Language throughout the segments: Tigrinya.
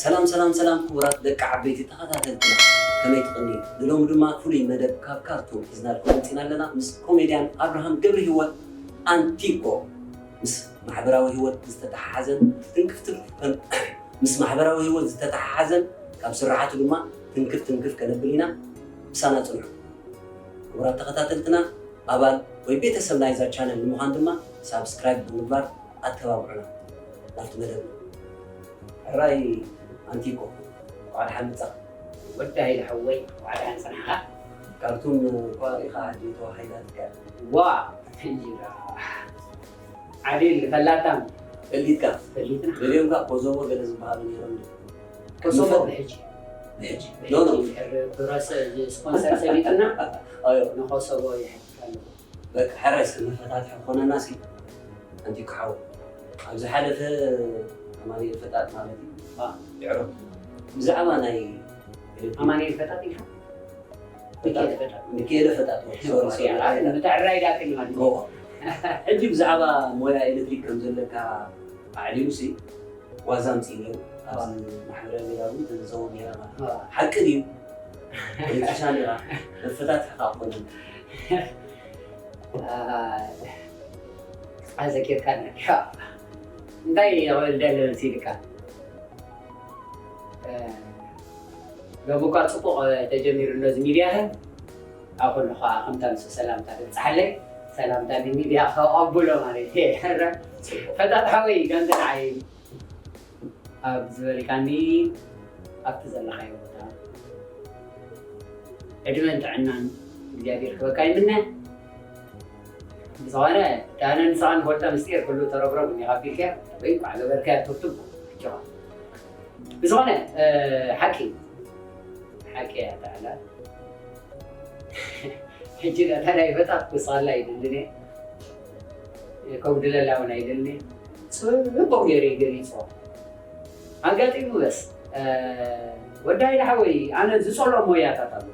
ሰላም ሰላም ሰላም ክቡራት ደቂ ዓበይቲ ተኸታተልትና፣ ከመይ ትቕንዩ? ንሎሚ ድማ ፍሉይ መደብ ካብ ካርቱም ሒዝናልኩም መፂና ኣለና። ምስ ኮሜድያን ኣብርሃም ገብረ ህይወት ኣንቲኮ፣ ምስ ማሕበራዊ ህይወት ዝተተሓሓዘን ትንክፍ ትንክፍ ከን- ምስ ማሕበራዊ ህይወት ዝተተሓሓዘን ካብ ስራሓቱ ድማ ትንክፍ ትንክፍ ከነብል ኢና። ምሳና ፅንሑ። ክቡራት ተኸታተልትና፣ ኣባል ወይ ቤተሰብ ናይዛ ቻነል ንምዃን ድማ ሳብስክራይብ ብምግባር ኣተባብዑና። ናብቲ መደብ። ሕራይ ኣንቲኮ፣ እንኳዕ ደሓን መጻኻ። ወዲ ሃይለ ሓወይ፣ እንኳዕ ደሓን ጸናሕካ። ካርቱም እኳ ርኢኻ፣ ዓዲ ተዋሂላትካ። ዋ፣ እንጂራ። ዓዲ ፈላጣም። ፈሊጥካ? ፈሊጥና። ገሊኦም ከኣ ኮሶቮ ገለ ዝበሃሉ ነይሮም። ኮሶቮ ብሕጂ። ብሕጂ። ኖ፣ ኖ። ብሕጂ ድሕሪ ብረሰ-፣ ስፖንሰር ሰሊጥና፣ ኣዮ። ንኮሶቮ ይሕልፍ ኣለኹ። በቃ፣ ሕራይ እስከ መፈታትሒ ክኾነና እስኪ፣ ኣንቲኮ ሓወይ። ኣብ ዝሓለፈ ኣማኑኤል ፈጣጥ ማለት እዩ። አ። ይዕሮ። ብዛዕባ ናይ ኣማኑኤል ፈጣጥ ኢልካ? ፈጣጥ። ሚካኤል ፈጣጥ። ሚካኤል ፈጣጥ፣ ሶሪ፣ ሶሪ። ያ፣ ምትዕርራይ ዳክል ማለት እዩ። እዎ። ሕጂ ብዛዕባ ሞያ ኤሌክትሪክ ከም ዘለካ ኣዕሊሉሲ ዋዛ ኣምጺእኒ። ኣብዚ ማሕበራዊ ሚድያ እውን ተዘዘው ነይራ ማለት እዩ። ኣዎ። ሓቂ ድዩ? ኤሌክትሪሻን ኢኻ፣ መፈታትሒ ከኣ ክኾነኒ። ኣዘኪርካኒ። እንታይ ይቕብል ደለ መሲልካ? እ፣ ሎሚ እኳ ጽቡቕ ተጀሚሩ ኣሎ እዚ ሚድያኸ፣ ኣብ ኩሉ ኸዓ ከምታ ንሱ ሰላምታ ትብጽሓለይ፣ ሰላምታ ንሚድያ ከቐብሎ ማለት እየ። ፈጣጥ ሓወይ፣ ከምቲ ንዓይ ኣብ ዝበልካኒ፣ ኣብቲ ዘለኻዮ ቦታ ዕድመን ጥዕናን እግዚኣብሔር ክበካ ይምነ። ብዝኾነ፣ ዳነ ንስኻ ንፈልጦ ምስጢር ኩሉ ተረብረብ እኒኻ ኣቢልካዮ ወይ እንኳዕ ገበርካዮ ትብትብ። ብዝኾነ፣ እ፣ ሓቂ፣ ሓቂ እያ እታ ዕላል። ሕጂ ነታ ናይ ፈጣጥ ክውስኸላ ኣይደልን እየ። ከጉድለላ እውን ኣይደልን እየ። ጽቡቕ ገይረ ይገሊጽዎ። ኣጋጢሙ በስ፣ እ፣ ወዲ ሃይለ ሓወይ፣ ኣነ ዝጸልኦ ሞያታት ኣሎ።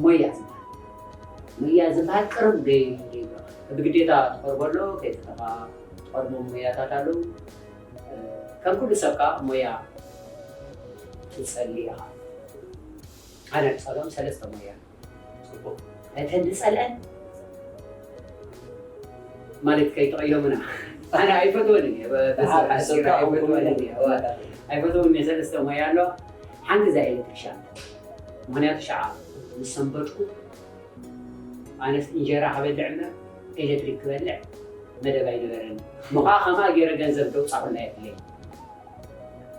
ሞያ ዝበሃል፣ ሞያ ዝበሃል ቅርብ ደይ-፣ ደይ-፣ ብግዴታ ትቐርቦ ኣሎ፣ ከይትጠፋ ትቐርቦ ሞያታት ኣለዉ። እ፣ ከም ኩሉ ሰብ ከኣ ሞያ ትጸሊ ኢኻ። ኣነ ዝጸልኦም ሰለስተ ሞያ። ጽቡቕ። እተን ዝጸልአን ማለት ከይተቐየሙና። ኣነ ኣይፈትወንን እየ። በ-፣ በ-፣ ኣሓ፣ ሓሲራ ሓሰብካ ኣይፈትወንን እየ። እዋ። ኣይፈትወንን እየ። ሰለስተ ሞያ ኣለዋ። ሓንቲ እዛ ኤሌክትሪሻን። ምኽንያቱ ሸዓ ምስ ሰንበድኩ፣ ኣነስ እንጀራ ክበልዕ እምበር ኤሌክትሪክ ክበልዕ መደብ ኣይነበረን። እሞ ኸዓ ከምኣ ገይረ ገንዘብ ደውጻኹላ የብለይ።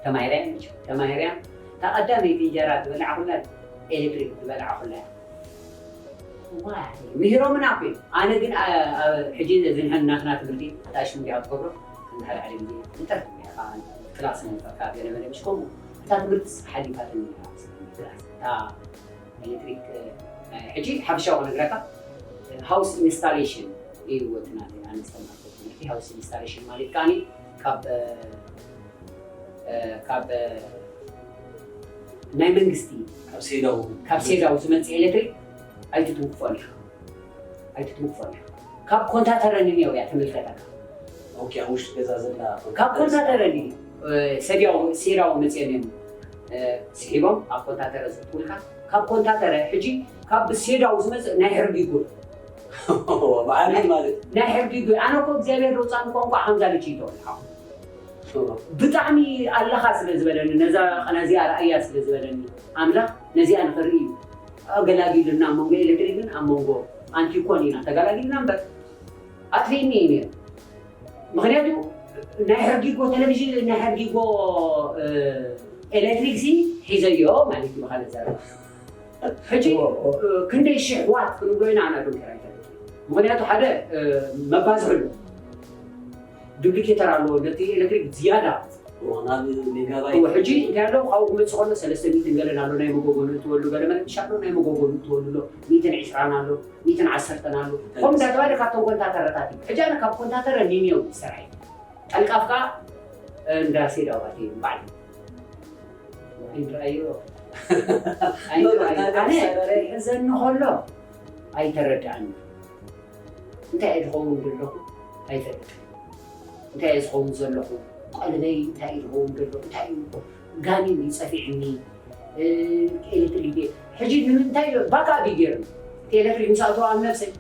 ተማሂራ እያ፣ ተማሂራ እያ። እታ ቀዳመይቲ እንጀራ ዝበላዕኹላ፣ ኤሌክትሪክ ዝበላዕኹላ እያ። ዋይ፣ ምሂሮምና እኮ እዮም። ኣነ ግን፣ ኣ-፣ ኣ-፣ ሕጂ ዝንሕን ናትና ትምህርቲ ኣታሽሙ እንዲኻ ትገብሮ፣ እንድሕር ሓደ ግዜ ንጠፍ እንዲኻ፣ ክላስ መንፈርካ ገለ መለ፣ ምሽ ከምኡ። እታ ትምህርቲ ሓሊፋትኒ እያ፣ ክላስ። እታ ኤሌክትሪክ፣ እ፣ ሕጂ ሓፈሻዊ ክነግረካ፣ ሃውስ ኢንስታሌሽን እዩ እቲ ናተይ፣ ኣነ ዝተማሃርኩ ትምህርቲ። ሃውስ ኢንስታሌሽን ማለት ከኣኒ ካብ፣ እ፣ እ፣ ካብ፣ እ፣ ናይ መንግስቲ፣ ካብ ሴዳው። ካብ ሴዳው ዝመጽእ ኤሌክትሪክ ኣይትትንክፎን ኢኻ። ኣይትትንክፎን ኢኻ። ካብ ኮንታተረ ንንየው እያ ተመልከተካ። ኦኬ፣ ኣብ ውሽጢ ገዛ ዘላ ካብ ኮንታተረ። ኮንታተረ ንዩ፣ እ፣ ሰዲያው፣ ሴዳው መጽኦም እዮም፣ እ፣ ስሒቦም ኣብ ኮንታተረ ዘእትውልካ። ካብ ኮንታተረ፣ ሕጂ ካብ ሴዳው ዝመጽእ ናይ ሕርጊ ጉድ። መዓልቲ ማለት። ናይ ሕርጊ ጉድ። ኣነ እኮ እግዚኣብሔር ደውጻኒ እኮ እንኳዕ ከምዛ ልጅ ይተወልሓኹ። ብጣዕሚ ኣለኻ ስለ ዝበለኒ፣ ነዛ፣ ነዚኣ ረኣያ ስለ ዝበለኒ፣ ኣምላኽ ነዚኣ ንኽርኢ እዩ ኣገላጊሉና፣ ኣብ መንጎ ኤሌክትሪክን ኣብ መንጎ ኣንቲኮን ኢና ተገላጊልና እምበር፣ ኣጥፊእኒ እዩ ነይሩ። ምኽንያቱ፣ ናይ ሕርጊጎ ቴሌቪዥን፣ ናይ ሕርጊጎ፣ እ፣ ኤሌክትሪክ ሲ ሒዘዮ ማለት እዩ፣ ብኻልእ ዘረባ። ሕጂ፣ እዎ፣ እዎ። እ፣ ክንደይ ሽሕ ዋት ክንብሎ ኢና፣ ኣና ዶንኬር ኣይፈልጥን። ምኽንያቱ፣ ሓደ፣ እ፣ መባዝሒ ኣሎ። ዱፕሊኬተር ኣለዎ፣ ነቲ ኤሌክትሪክ ዝያዳ። እዎ፣ ናብ ሜጋባይት። እዎ፣ ሕጂ እንታይ ኣሎ፣ ካብኡ ክመጽእ ከሎ ሰለስተ ሚእትን ገለን ኣሎ፣ ናይ መጎጎ ንእትወሉ ገለ መለ፣ ብሻ ኣሎ፣ ናይ መጎጎ ንእትወሉ ኣሎ፣ ሚእትን ዕስራን ኣሎ፣ ሚእትን ዓሰርተን ኣሎ። ከምኡ እንዳተባለ ካብቶም ኮንታተረታት እዩ። ሕጂ ኣነ ካብ ኮንታተረ ኒኒዮ ይሰርሐ እዩ። ጠልቃፍካ እንዳ ሴዳዋት እዩ ባዕሉ። ኣይንረኣዮ። ኣይንረኣዮ። ኣነ ክሕዘኒ ከሎ ኣይተረድኣኒ። እንታይ እየ ዝኸውን ዘለኹ? ኣይፈልጥን። እንታይ እየ ዝኸውን ዘለኹ? ቀልበይ እንታይ እዩ ዝኸውን ዘሎ? እንታይ እዩ? ጋኒን እዩ ጸፊዕኒ፣ ኤሌክትሪክ ድየ? ሕጂ ንምንታይ ባካ ድዩ ገይርኒ? እቲ ኤሌክትሪክ ምስ ኣተወ ኣብ ነብሰይ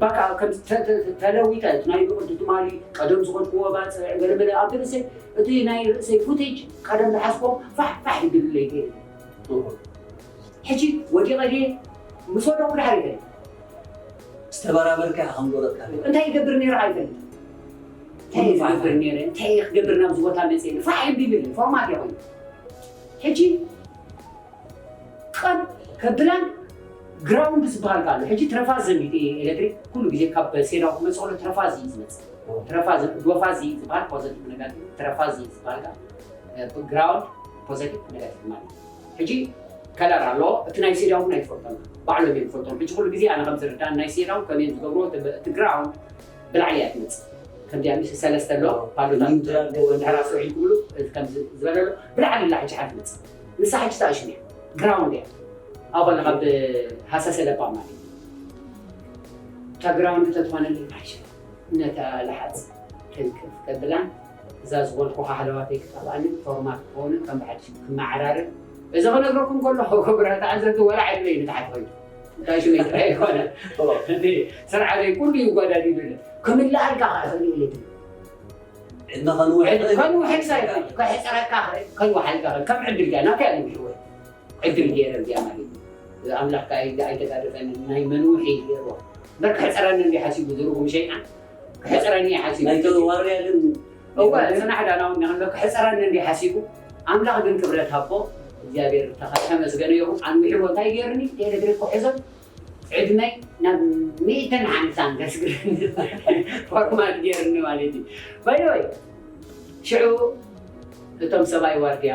ባካ ከም ተ- ተ- ተለዊጠ፣ እቲ ናይ ብቕዲ ትማሊ ቀደም ዝኸድክዎ ባጽዕ ገለመለ ኣብ ርእሰይ፣ እቲ ናይ ርእሰይ ፉቴጅ ቀደም ዝሓዝኮ ፋሕ ፋሕ ይብልለይ ገይሩ። ሕጂ ወዲቐ ድየ? ምስ ወደቕኩ ድሓር ይፈልጥ። ዝተበራበርካ ኢኻ ከም ጎረትካ። እንታይ ይገብር ነይሩ ኣይፈልጥ። እንታይ ይገብር ነይረ? እንታይ ክገብር ናብዚ ቦታ መፅእ? ፋሕ ይብልለይ ፎርማት ይኾን። ሕጂ ቀብ ከብላን ግራውንድ ዝበሃል ኣሎ። ሕጂ ትረፋዝ ዘሚት ኤሌክትሪክ ኩሉ ግዜ ካብ ሴዳው ክመፅእ ከሎ ትረፋዝ እዩ ዝመፅእ። ትረፋዝ ዶፋዝ ዝበሃል ፖዘቲቭ ነጋቲቭ ትረፋዝ ዝበሃል ግራውንድ ፖዘቲቭ ነጋቲቭ ማለት እዩ። ሕጂ ከለር ኣሎ። እቲ ናይ ሴዳው ናይ ትፈልጦም ባዕሎም እዮም ዝፈልጦም። ሕጂ ኩሉ ግዜ ኣነ ከም ዝርዳን ናይ ሴዳው ከመይ ዝገብርዎ እቲ ግራውንድ ብላዕሊ እያ ትመፅእ። ከምዚኣ ምስ ሰለስተ ኣሎ ፓሎታት ድሕራ ስዑ ክብሉ ከምዚ ዝበለሎ ብላዕሊ ላ ሕጂ ሓንቲ ትመፅእ። ንሳ ሕጂ ታሽም እያ ግራውንድ እያ። ኣብ ከለኻ ብሃሳሰ ለባ ማለት እዩ። እታ ግራውንድ ተትኾነኒ ማይሸ ነታ ለሓፅ ትንክፍ ከብላን እዛ ዝበልኩኻ ሃለዋተይ ክጠፍኣኒ ፎርማት ክኸውን ከም ብሓድሽ ክመዓራርን እዚ ክነግረኩም ከሎ ክቡራት ተዓዘብቲ ወላ ዕድመይ ንታሕቲ ኮይኑ እንታይ ሽመይ ጥራይ ኣይኮነ እቲ ስርዓተይ ኩሉ ይጓዳዲሉኒ ክምልኣልካ ክእል ኢለ ዕድመ ከንውሕ ከንውሕልካ ይኽእል ከሕፅረካ ክእል ከንውሓልካ ክእል ከም ዕድል ዲያ ናተይ ኣነ ምሕወ ዕድል ገይረ እዚኣ ማለት እዩ ኣምላኽ ከዓ ኣይተጋደፈኒ ናይ መንውሒ ገይርዎ እምበር ክሕፅረኒ እንዲ ሓሲቡ ዝርጉም ሸይጣን ክሕፅረኒ እዩ ሓሲቡ ናይቶ ዋርያ ግን እወ ፅናሕ ዳና እውን ንክሎ ክሕፅረኒ እንዲ ሓሲቡ ኣምላኽ ግን ክብረት ሃቦ እግዚኣብሔር ተመስገነ ይኹን ኣንዊሕዎ እንታይ ገይርኒ ኤሌክትሪክ ክሕዞም ዕድመይ ናብ ሚእትን ሓምሳን ከስግረኒ ፎርማት ገይርኒ ማለት እዩ ባይወይ ሽዑ እቶም ሰብኣይ ዋርድያ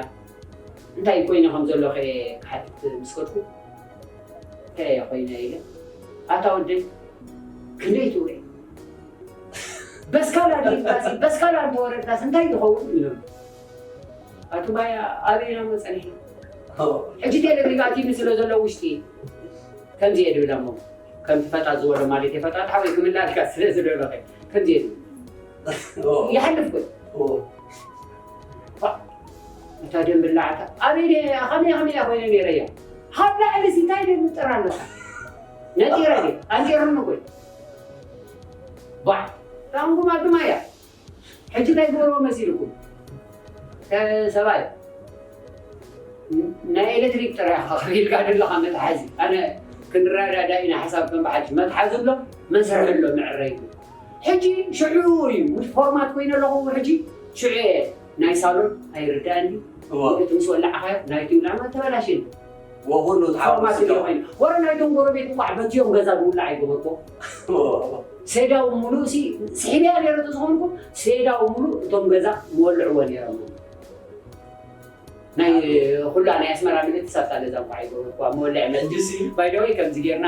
እንታይ ኮይነ ከም ዘሎ ከ ክሓትት ምስ ከድኩ እንታይ እየ ኮይነ ኢለ ኣታ ወደይ ክንደይ ትውዒ በስካላ ድልካሲ በስካላ እንተወረድካስ እንታይ ይኸውን ኢሎም ኣቱ ባያ ኣበይና መፀንሒ ሕጂ ቴሌቪዥን ኣቲኒ ስለ ዘሎ ውሽጢ ከምዚ እየ ድብል ኣሞ ከምቲ ፈጣጥ ዝበሎ ማለት እየ ፈጣጥ ሓወይ ክምላልካ ስለ ዝደለኸ ከምዚ እየ ድብል ይሓልፍ ግን እታ ደም ብላዕታ ኣበይ ከመይ ከመይ ኮይነ ነይረ እያ ካብ ላዕሊ ሲ እንታይ ደምጥር ኣለካ ነጢረ ድየ ኣንጢርኒ ኮይ ባዕ ጣንኩም ኣድማ እያ ሕጂ እንታይ ግበርዎ መሲልኩም ሰብኣይ ናይ ኤሌክትሪክ ጥራይ ኢኻ ከፊልካ ዘለኻ መትሓዚ ኣነ ክንረዳዳ ኢና ሓሳብ ከም ብሓድሽ መትሓዚ ኣሎ መስርሒ ኣሎ ምዕረይ ሕጂ ሽዑ እዩ ምስ ፎርማት ኮይነ ኣለኹ ሕጂ ሽዑ እየ ናይ ሳሎን ኣይርዳእኒ እቲ ምስ ወላዕኻዮ ናይቲ ውላዕ ተበላሽን ወኩሉ ፎርማት እዩ ኮይኑ ወረ ናይቶም ጎረቤት እንኳዕ በትዮም ገዛ ዝውላዕ ኣይገበርኮ ሴዳው ሙሉእ ሲ ስሒብያ ነይረ ተዝኾንኩ ሴዳው ሙሉእ እቶም ገዛ መወልዕዎ ነይሮም ናይ ኩላ ናይ ኣስመራ ምልእቲ ሳብታ ገዛ እንኳዕ ይገብርኳ መወልዕ መድሲ ባይደወይ ከምዚ ጌርና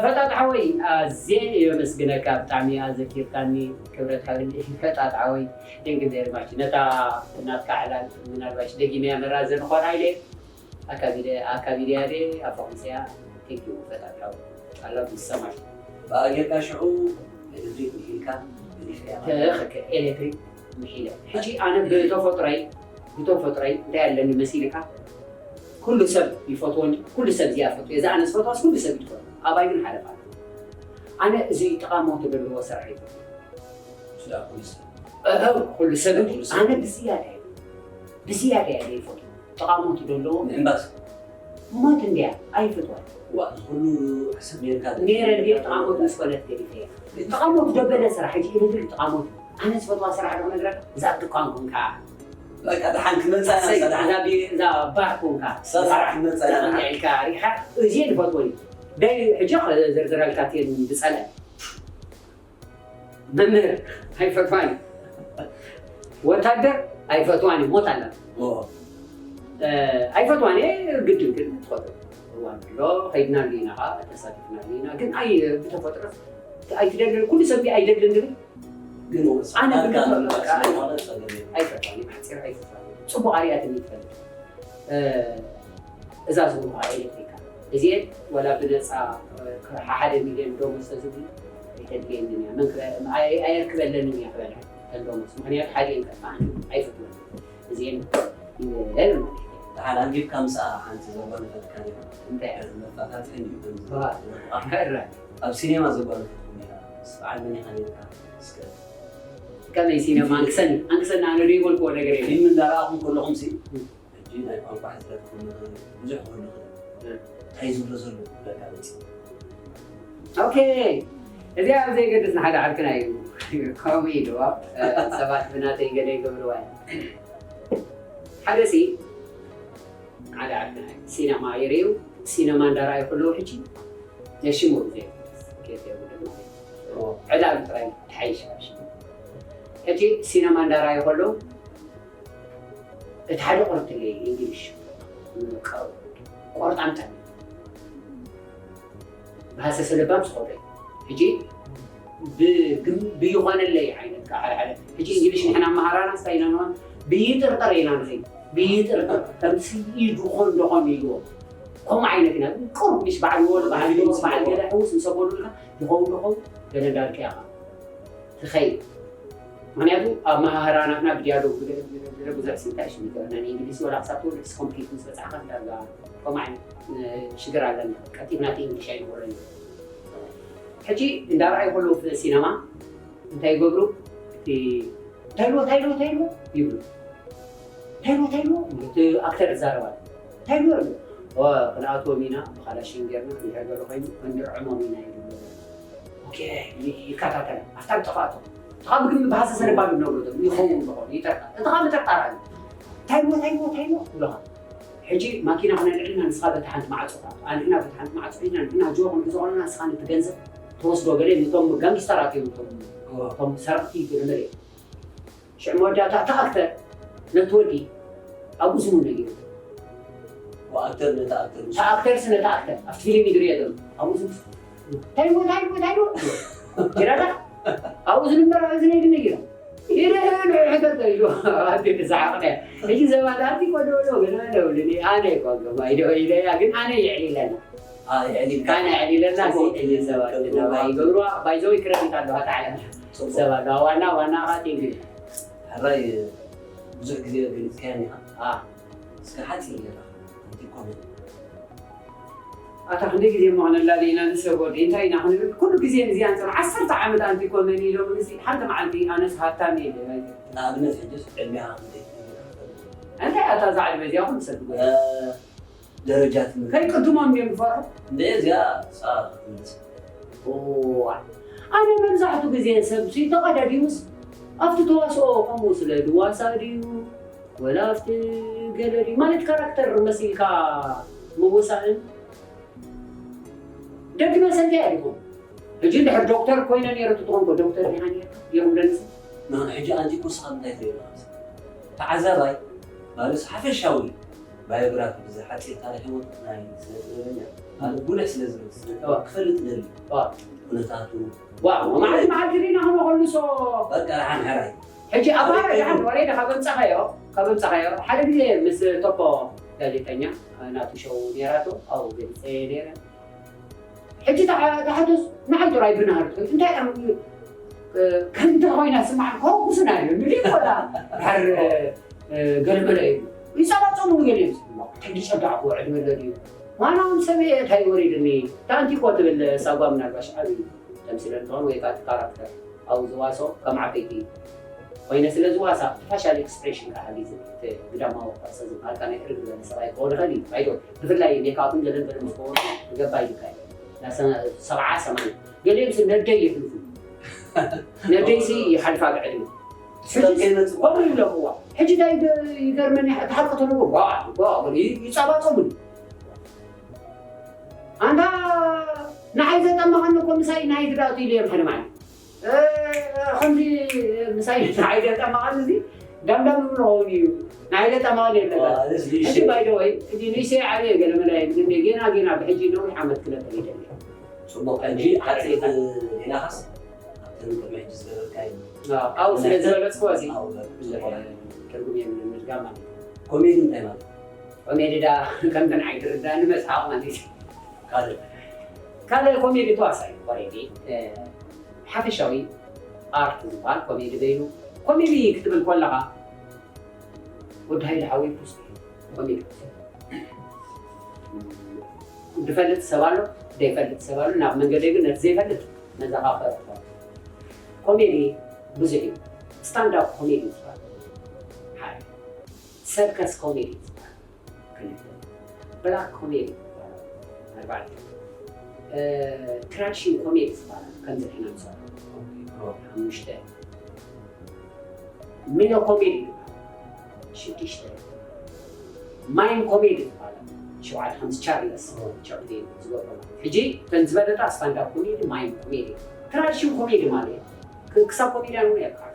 ፈጣጥ ሓወይ ኣዜ የመስግነካ ብጣዕሚ ኣዘኪርካኒ ክብረት ሃብኒ ፈጣጥ ሓወይ ቴንክ ቬሪ ማች ነታ ናትካ ዕላል ምናልባሽ ደጊመያ መራዘ ንኾና ኢለ ኣካቢደ ኣካቢደያ ደ ኣፋኹምሰያ ቴንክ ዩ ፈጣጥ ሓወይ ኣላ ዝሰማሽ ብኣጌርካ ሽዑ ኤሌክትሪክ ምሒልካ ገዲፈያ ኤሌክትሪክ ምሒለ ሕጂ ኣነ ብተፈጥሮይ ብተፈጥሮይ እንታይ ኣለኒ መሲልካ ኩሉ ሰብ ይፈትዎ እንጂ ኩሉ ሰብ እዚኣ ፈትዎ እዛ ኣነ ዝፈትዋስ ኩሉ ሰብ ይፈትዎ ኣባይ ግን ሓለፋ ኣነ እዚ ጠቓሞት ዘለዎ ስራሕ ይፈትዎ ኩሉ ሰብ ኣነ ብዝያዳ ብዝያዳ እየ ዘይፈትዎ ጠቓሞት ዘለዎ ምሕንባስ ሞት እንድያ ኣይፈትዋን ዋ ኩሉ ሕሰብ ጌርካ ነይረ እንድየ ጠቓሞት ምስ ኮነት ገዲፈያ ጠቓሞት ደበለ ስራሕ ሕጂ ኢህድሪ ጠቓሞት ኣነ ዝፈትዋ ስራሕ ዶ ነግረካ እዛ ኣብ ድኳን ኮንካ በቃ ደሓን ክመፃ እዛ ባር ኮንካ ሰራሕ ክመፃ ኢልካ ሪኻ እዚየ ዝፈትወን ደይ ሕጂ ዘርዝረልካ ትየን ዝፀልአ መምህር ኣይፈትዋን ወታደር ኣይፈትዋን ሞት ኣላ ኣይፈትዋን ግድን ግን ትኸዱ እዋን ኣሎ ከይድናሉ ኢና ከዓ ተሳቲፍናሉ ኢና ግን ኣይ ብተፈጥሮ ኣይትደልን ኩሉ ሰብ ኣይደልን ዝብል ግን ኣነ ወስፋልካ ግን ምንባር ስለዝኾነ ፀገም የብሉን። ኣይፈትዋን ሓፂር ኣይፈትዋን ፅቡቅ ኣርያት ይፈልጥ እዛ ዝብልካ ኤሌክትሪካ እዚኤን ወላ ብነፃ ሓደ ሚልዮን ዶሞዝ ተዝብሉ ኣይተድልየንን እያ መን ክበ- ኣይ- ኣየርክበለንን እያ ክበልዐ ተን ዶሞዝ ምክንያቱ ሓደ እየን ከጥፋኣኒ ኣይፈትወን እዚኤን ይበል ማለት እዩ። ደሓን ኣንጊፍካ ምስኣ ሓንቲ ዘጓነፈትካ ነይራ። እንታይ መፋታትሒ እንዲዩ ከም ዋ፣ ዝበሃል። ሕራይ። ኣብ ሲኔማ ዘጓነፈትኩም ነይራ። ምስ በዓል መን ኢኻ ነይርካ? እስከ ከመይ ሲነማ ኣንክሰኒ ኣንክሰኒ ኣነ ዘይበልክዎ ነገር የለን። ፊልም እንዳረኣኹም ከለኹም ሲ ሕጂ ናይ ቋንቋ ሕፅረት ክኾን ይኽእል፣ ብዙሕ ክኾን ይኽእል። እንታይ ዝብሎ ዘሎ በቃ መፂ ኦኬ፣ እዚኣ ኣብ ዘይገድስ ንሓደ ዓርክና እዩ። ከምኡ ኢሉ ሰባት ብናተይ ገለ ይገብርዋ እዮም። ሓደ ሲ ሓደ ዓርክና እዩ። ሲነማ ይርእዩ፣ ሲነማ እንዳረኣዩ ከለዉ ሕጂ ነሽሙ ግዜ ዕላሉ ጥራይ ተሓይሽ። ሕጂ ሲነማ እንዳረኣዩ ከለዉ እቲ ሓደ ቁርጥለ እንግሊሽ ቆርጣምጣም ብሃሰሰ ለባም ዝኸዶ እዩ። ሕጂ ብግም ብይኾነለይ ዓይነት ከዓ ሓደ ሓደ ሕጂ እንግሊሽ ንሕና መሃራና እንታይ ኢና ንኾን ብይጥርጠር ኢና ንኸይድ ብይጥርጠር ከምሲ እዩ ዝኾን ዶኾን ኢልዎ ከምኡ ዓይነት ኢና ቁሩብ ምሽ በዓል ወሎ በዓል ወሎ በዓል ገለ ሕውስ ምስ ኣበሉልካ ይኸውን ዶኾን ገለ እንዳልከ ኢኻ ትኸይድ። ምክንያቱ ኣብ መሃህራናትና ብዲያሎግ ብገለ ብገለ ብገለ ብዙሕ ስንታይ ሽም ይገብረና ንእንግሊዝ ወላ ክሳብ ትወልድ ኮምፕሊት ምስ በፃዕካ ዳርጋ ከምኡ ዓይነት ሽግር ኣለና። ቀልጢፍና እቲ እንግሊሽ ኣይንወረን እዩ። ሕጂ እንዳረኣዩ ከለዉ ፍለ ሲነማ እንታይ ይገብሩ? እቲ ታይልዎ ታይልዎ ታይልዎ ይብሉ። ታይልዎ ታይልዎ እቲ ኣክተር ይዛረባል። ታይልዎ ይብሉ። ክንኣትዎም ኢና ብካላሽን ጌርና እንድሕር ገለ ኮይኑ ክንድርዕሞም ኢና ይብሉ። ኦኬ ይከታተል ኣፍታ ብጥፋኣቶም እቲ ካብ ግን ብሃሰሰ ነባር ዝነብሩ ዶ ይኸውን ዶ ይጠርጠር እቲ ካብ ጥርጣራ እዩ ታይሞ ታይሞ ታይሞ ይብለኻ ሕጂ ማኪና ክነልዕልና ንስኻ በቲ ሓንቲ ማዕፆ ኣንሕና በቲ ሓንቲ ማዕፆ ኢና ንሕና ጆ ክንሕዞ ከለና ንስኻ ነቲ ገንዘብ ትወስዶ ገለ ነቶም ጋንጊስተራት እዮም እቶም እቶም ሰረቕቲ ገለ መለ ሽዕ መወዳእታ እታ ኣክተር ነቲ ወዲ ኣብ እዝኑ ነጊሩ ወኣክተር ነታ ኣክተር ምስ እታ ኣክተርስ ነታ ኣክተር ኣብቲ ፊልም ይድርዮ ዘሎ ኣብ እዝኑ ታይዎ ታይዎ ታይዎ ጅራታ ኣብ እዝኑ እምበር ኣብ እዝነይ ግን ነጊሩ ይርህን ሕተት ኢሉ ኣብቲ ተሰሓቕነ ሕጂ ሰባት ኣብቲ ቆደሎ ገለ ደውልኒ ኣነ ይቆገማ ኢዶ ኢለያ ግን ኣነ የዕሊለና የዕሊልካ ካነ ዕሊለና ጽቡቕ ሴት እየን ሰባት ጽቡቕ እናባ ማለት ይገብሩዋ ባይዘው ክረዲት ኣለዋ ታዓለም ጽቡቕ ሰባት ኣለዋ ዋና ዋና ኻ ቴንኪ ሕራይ ብዙሕ ግዜ ገሊፅካዮ ኢኻ ኣ እስከ ሓፂር ኢለካ ኣንቲ ኮመን ኣታ ክንደይ ግዜ እሞ ክነላለ ኢና ንሰብ ወዲ እንታይ ኢና ክንብል ኩሉ ግዜ ንዚኣ ንፅር ዓሰርተ ዓመት ኣንቲ ኮመን ኢሎም እዚ ሓንቲ መዓልቲ ኣነስ ሃብታም የለ ንኣብነት ሕጅስ ዕድሜኻ ክንደይ ትብል ኢኻ ትፈልጥ? እንታይ ኣታ እዛ ዕድመ እዚኣ ኩሉ ሰብ ትጎ ደረጃ ትምህርቲ ከይቅድሞም እዮም ዝፈርሑ እንደ እዚኣ ንስኻ ክትምልስ እዋ ኣነ መብዛሕቱ ግዜ ሰብ ሲ ተቐዳዲሙስ ኣብቲ ተዋስኦ ከምኡ ስለ ድዋሳእ ድዩ ወላ ኣብቲ ገለ ድዩ ማለት ካራክተር መሲልካ ምውሳእን ደቂ መሰልቲ እያ ድኹም ሕጂ እንድሕር ዶክተር ኮይነ ነይረ ትኾንኮ ዶክተር ዲኻ ነይርካ ይኹም ደንስ ንሕጂ ኣንቲ ኩርስኻ እንታይ ትሪኦ ኣለኻ ተዓዛባይ ማለት ሓፈሻዊ ባዮግራፊ ብዝሓፂር ታሪክ ህይወት ናይ ስነ ጥበበኛ ማለት ጉልሕ ስለ ዝብል ስነ ጥበብ ክፈልጥ ደሊ ዋ ኩነታቱ ዋ መዓልቲ መዓልቲ ሪና ክንኸልሶ በቃ ደሓን ሕራይ ሕጂ ኣባረ ደሓን ወሬዳ ካብ ኣምጻኻዮ ካብ ኣምጻኻዮ ሓደ ግዜ ምስ ቶፖ ጋዜጠኛ ናቱ ሸው ነይራቶ ኣብኡ ገሊፀ ነይረ ሕጂ ተሓቶስ ንዓይ ጥራይ ብናሃር እንታይ ከምታ ኮይና ስማዕ ከወጉስና እዩ ንሪኦ ወላ ድሓር ገለመለ እዩ ይፀባፀሙ ገለ እዩ እንታይ ዝፀዳዕኩ ዕድመ ለድዩ ዋናውን ሰብየ እንታይ ወሪድኒ ታንቲ እኮ ትብል ሳጓ ምናልባሽ ዓብዩ ተምሲለ እንትኾን ወይ ከዓ ካራክተር ኣብኡ ዝዋሶ ከም ዓበይቲ ኮይነ ስለ ዝዋሳ እቲ ፋሻል ኤክስፕሬሽን ከዓ ግዜ እቲ ግዳማዊ ቅርፂ ዝበሃል ከዓ ናይ ሕርግ ዝበለ ሰብኣይ ክኸውን ይኽእል እዩ ኣይዶ ብፍላይ ሜካፕን ገለን ገለ ምስ ከወርዱ ዝገባ እዩ ከዓ ሰብዓ ሰማንያ ገሊኦም ሲ ነደይ የሕልፉ ነደይ ሲ ይሓልፋ ብዕድመ ሕጂ ቆር ይብለምዋ ሕጂ እንታይ ይገርመኒ ተሓልቀ ተለዎ ይፃባፀሙኒ ኣንታ ንዓይ ዘጠመቐኒ እኮ ምሳይ ናይ ግዳቱ ኢለ እዮም ሓደ ማለት ከምዚ ምሳይ ንዓይ ዘጠመቐኒ እዚ ዳምዳም ዝብሎ ኸውን እዩ ንዓይ ዘጠመቐኒ የለ ሕጂ ባይደወይ እዚ ንእሽተይ ዓብየ ገለ መለ ጌና ጌና ብሕጂ ነዊሕ ዓመት ክነበር ይደሊ ፅቡቅ ሕጂ ሓፂር ሌላኻስ ኣብተን ቅድሚ ሕጂ ዝገበርካዮ ኣብኡ ስለ ዝበለፅዎ እዚ ኣብኡ በል፣ ፅቡቅ። ትርጉም የብልን ምድጋም ማለት እዩ ኮሜዲ እንታይ ማለት እዩ? ኮሜዲ ዳ ከምተን ዓይትርዳኒ መስሓቕ ማለት እዩ ካልእ ካልእ ኮሜዲ ተዋሳኢ ኮሜዲ ሓፈሻዊ ኣርት ዝበሃል ኮሜዲ በይኑ ኮሜዲ ክትብል ከለኻ ወዲ ሃይለ ሓወይ ፖስት እዩ። ኮሜዲ ዝፈልጥ ሰብ ኣሎ፣ ዘይፈልጥ ሰብ ኣሎ። ናብ መንገደይ ግን ነቲ ዘይፈልጥ ነዛ ካብ ፈረድኩ። ኮሜዲ ብዙሕ እዩ። ስታንዳፕ ኮሜዲ ዝበሃል ሓደ፣ ሰርከስ ኮሜዲ ዝበሃል ክልተ፣ ብላክ ኮሜዲ ዝበሃል ኣርባዕተ፣ ትራዲሽን ኮሜዲ ዝበሃል ከምዚ ንሕና ንሰርሖ ሓሙሽተ፣ ሚኖ ኮሜዲ ዝበሃል ሽዱሽተ፣ ማይም ኮሜዲ ዝበሃል ሸውዓተ፣ ከምዚ ቻርለስ ቻፕሊን ዝገብሮ ማለት። ሕጂ እተን ዝበለጣ ስታንዳፕ ኮሜዲ፣ ማይም ኮሜዲ፣ ትራዲሽን ኮሜዲ ማለት ክ- ክሳብ ኮሜድያን እውን የብቃዕ።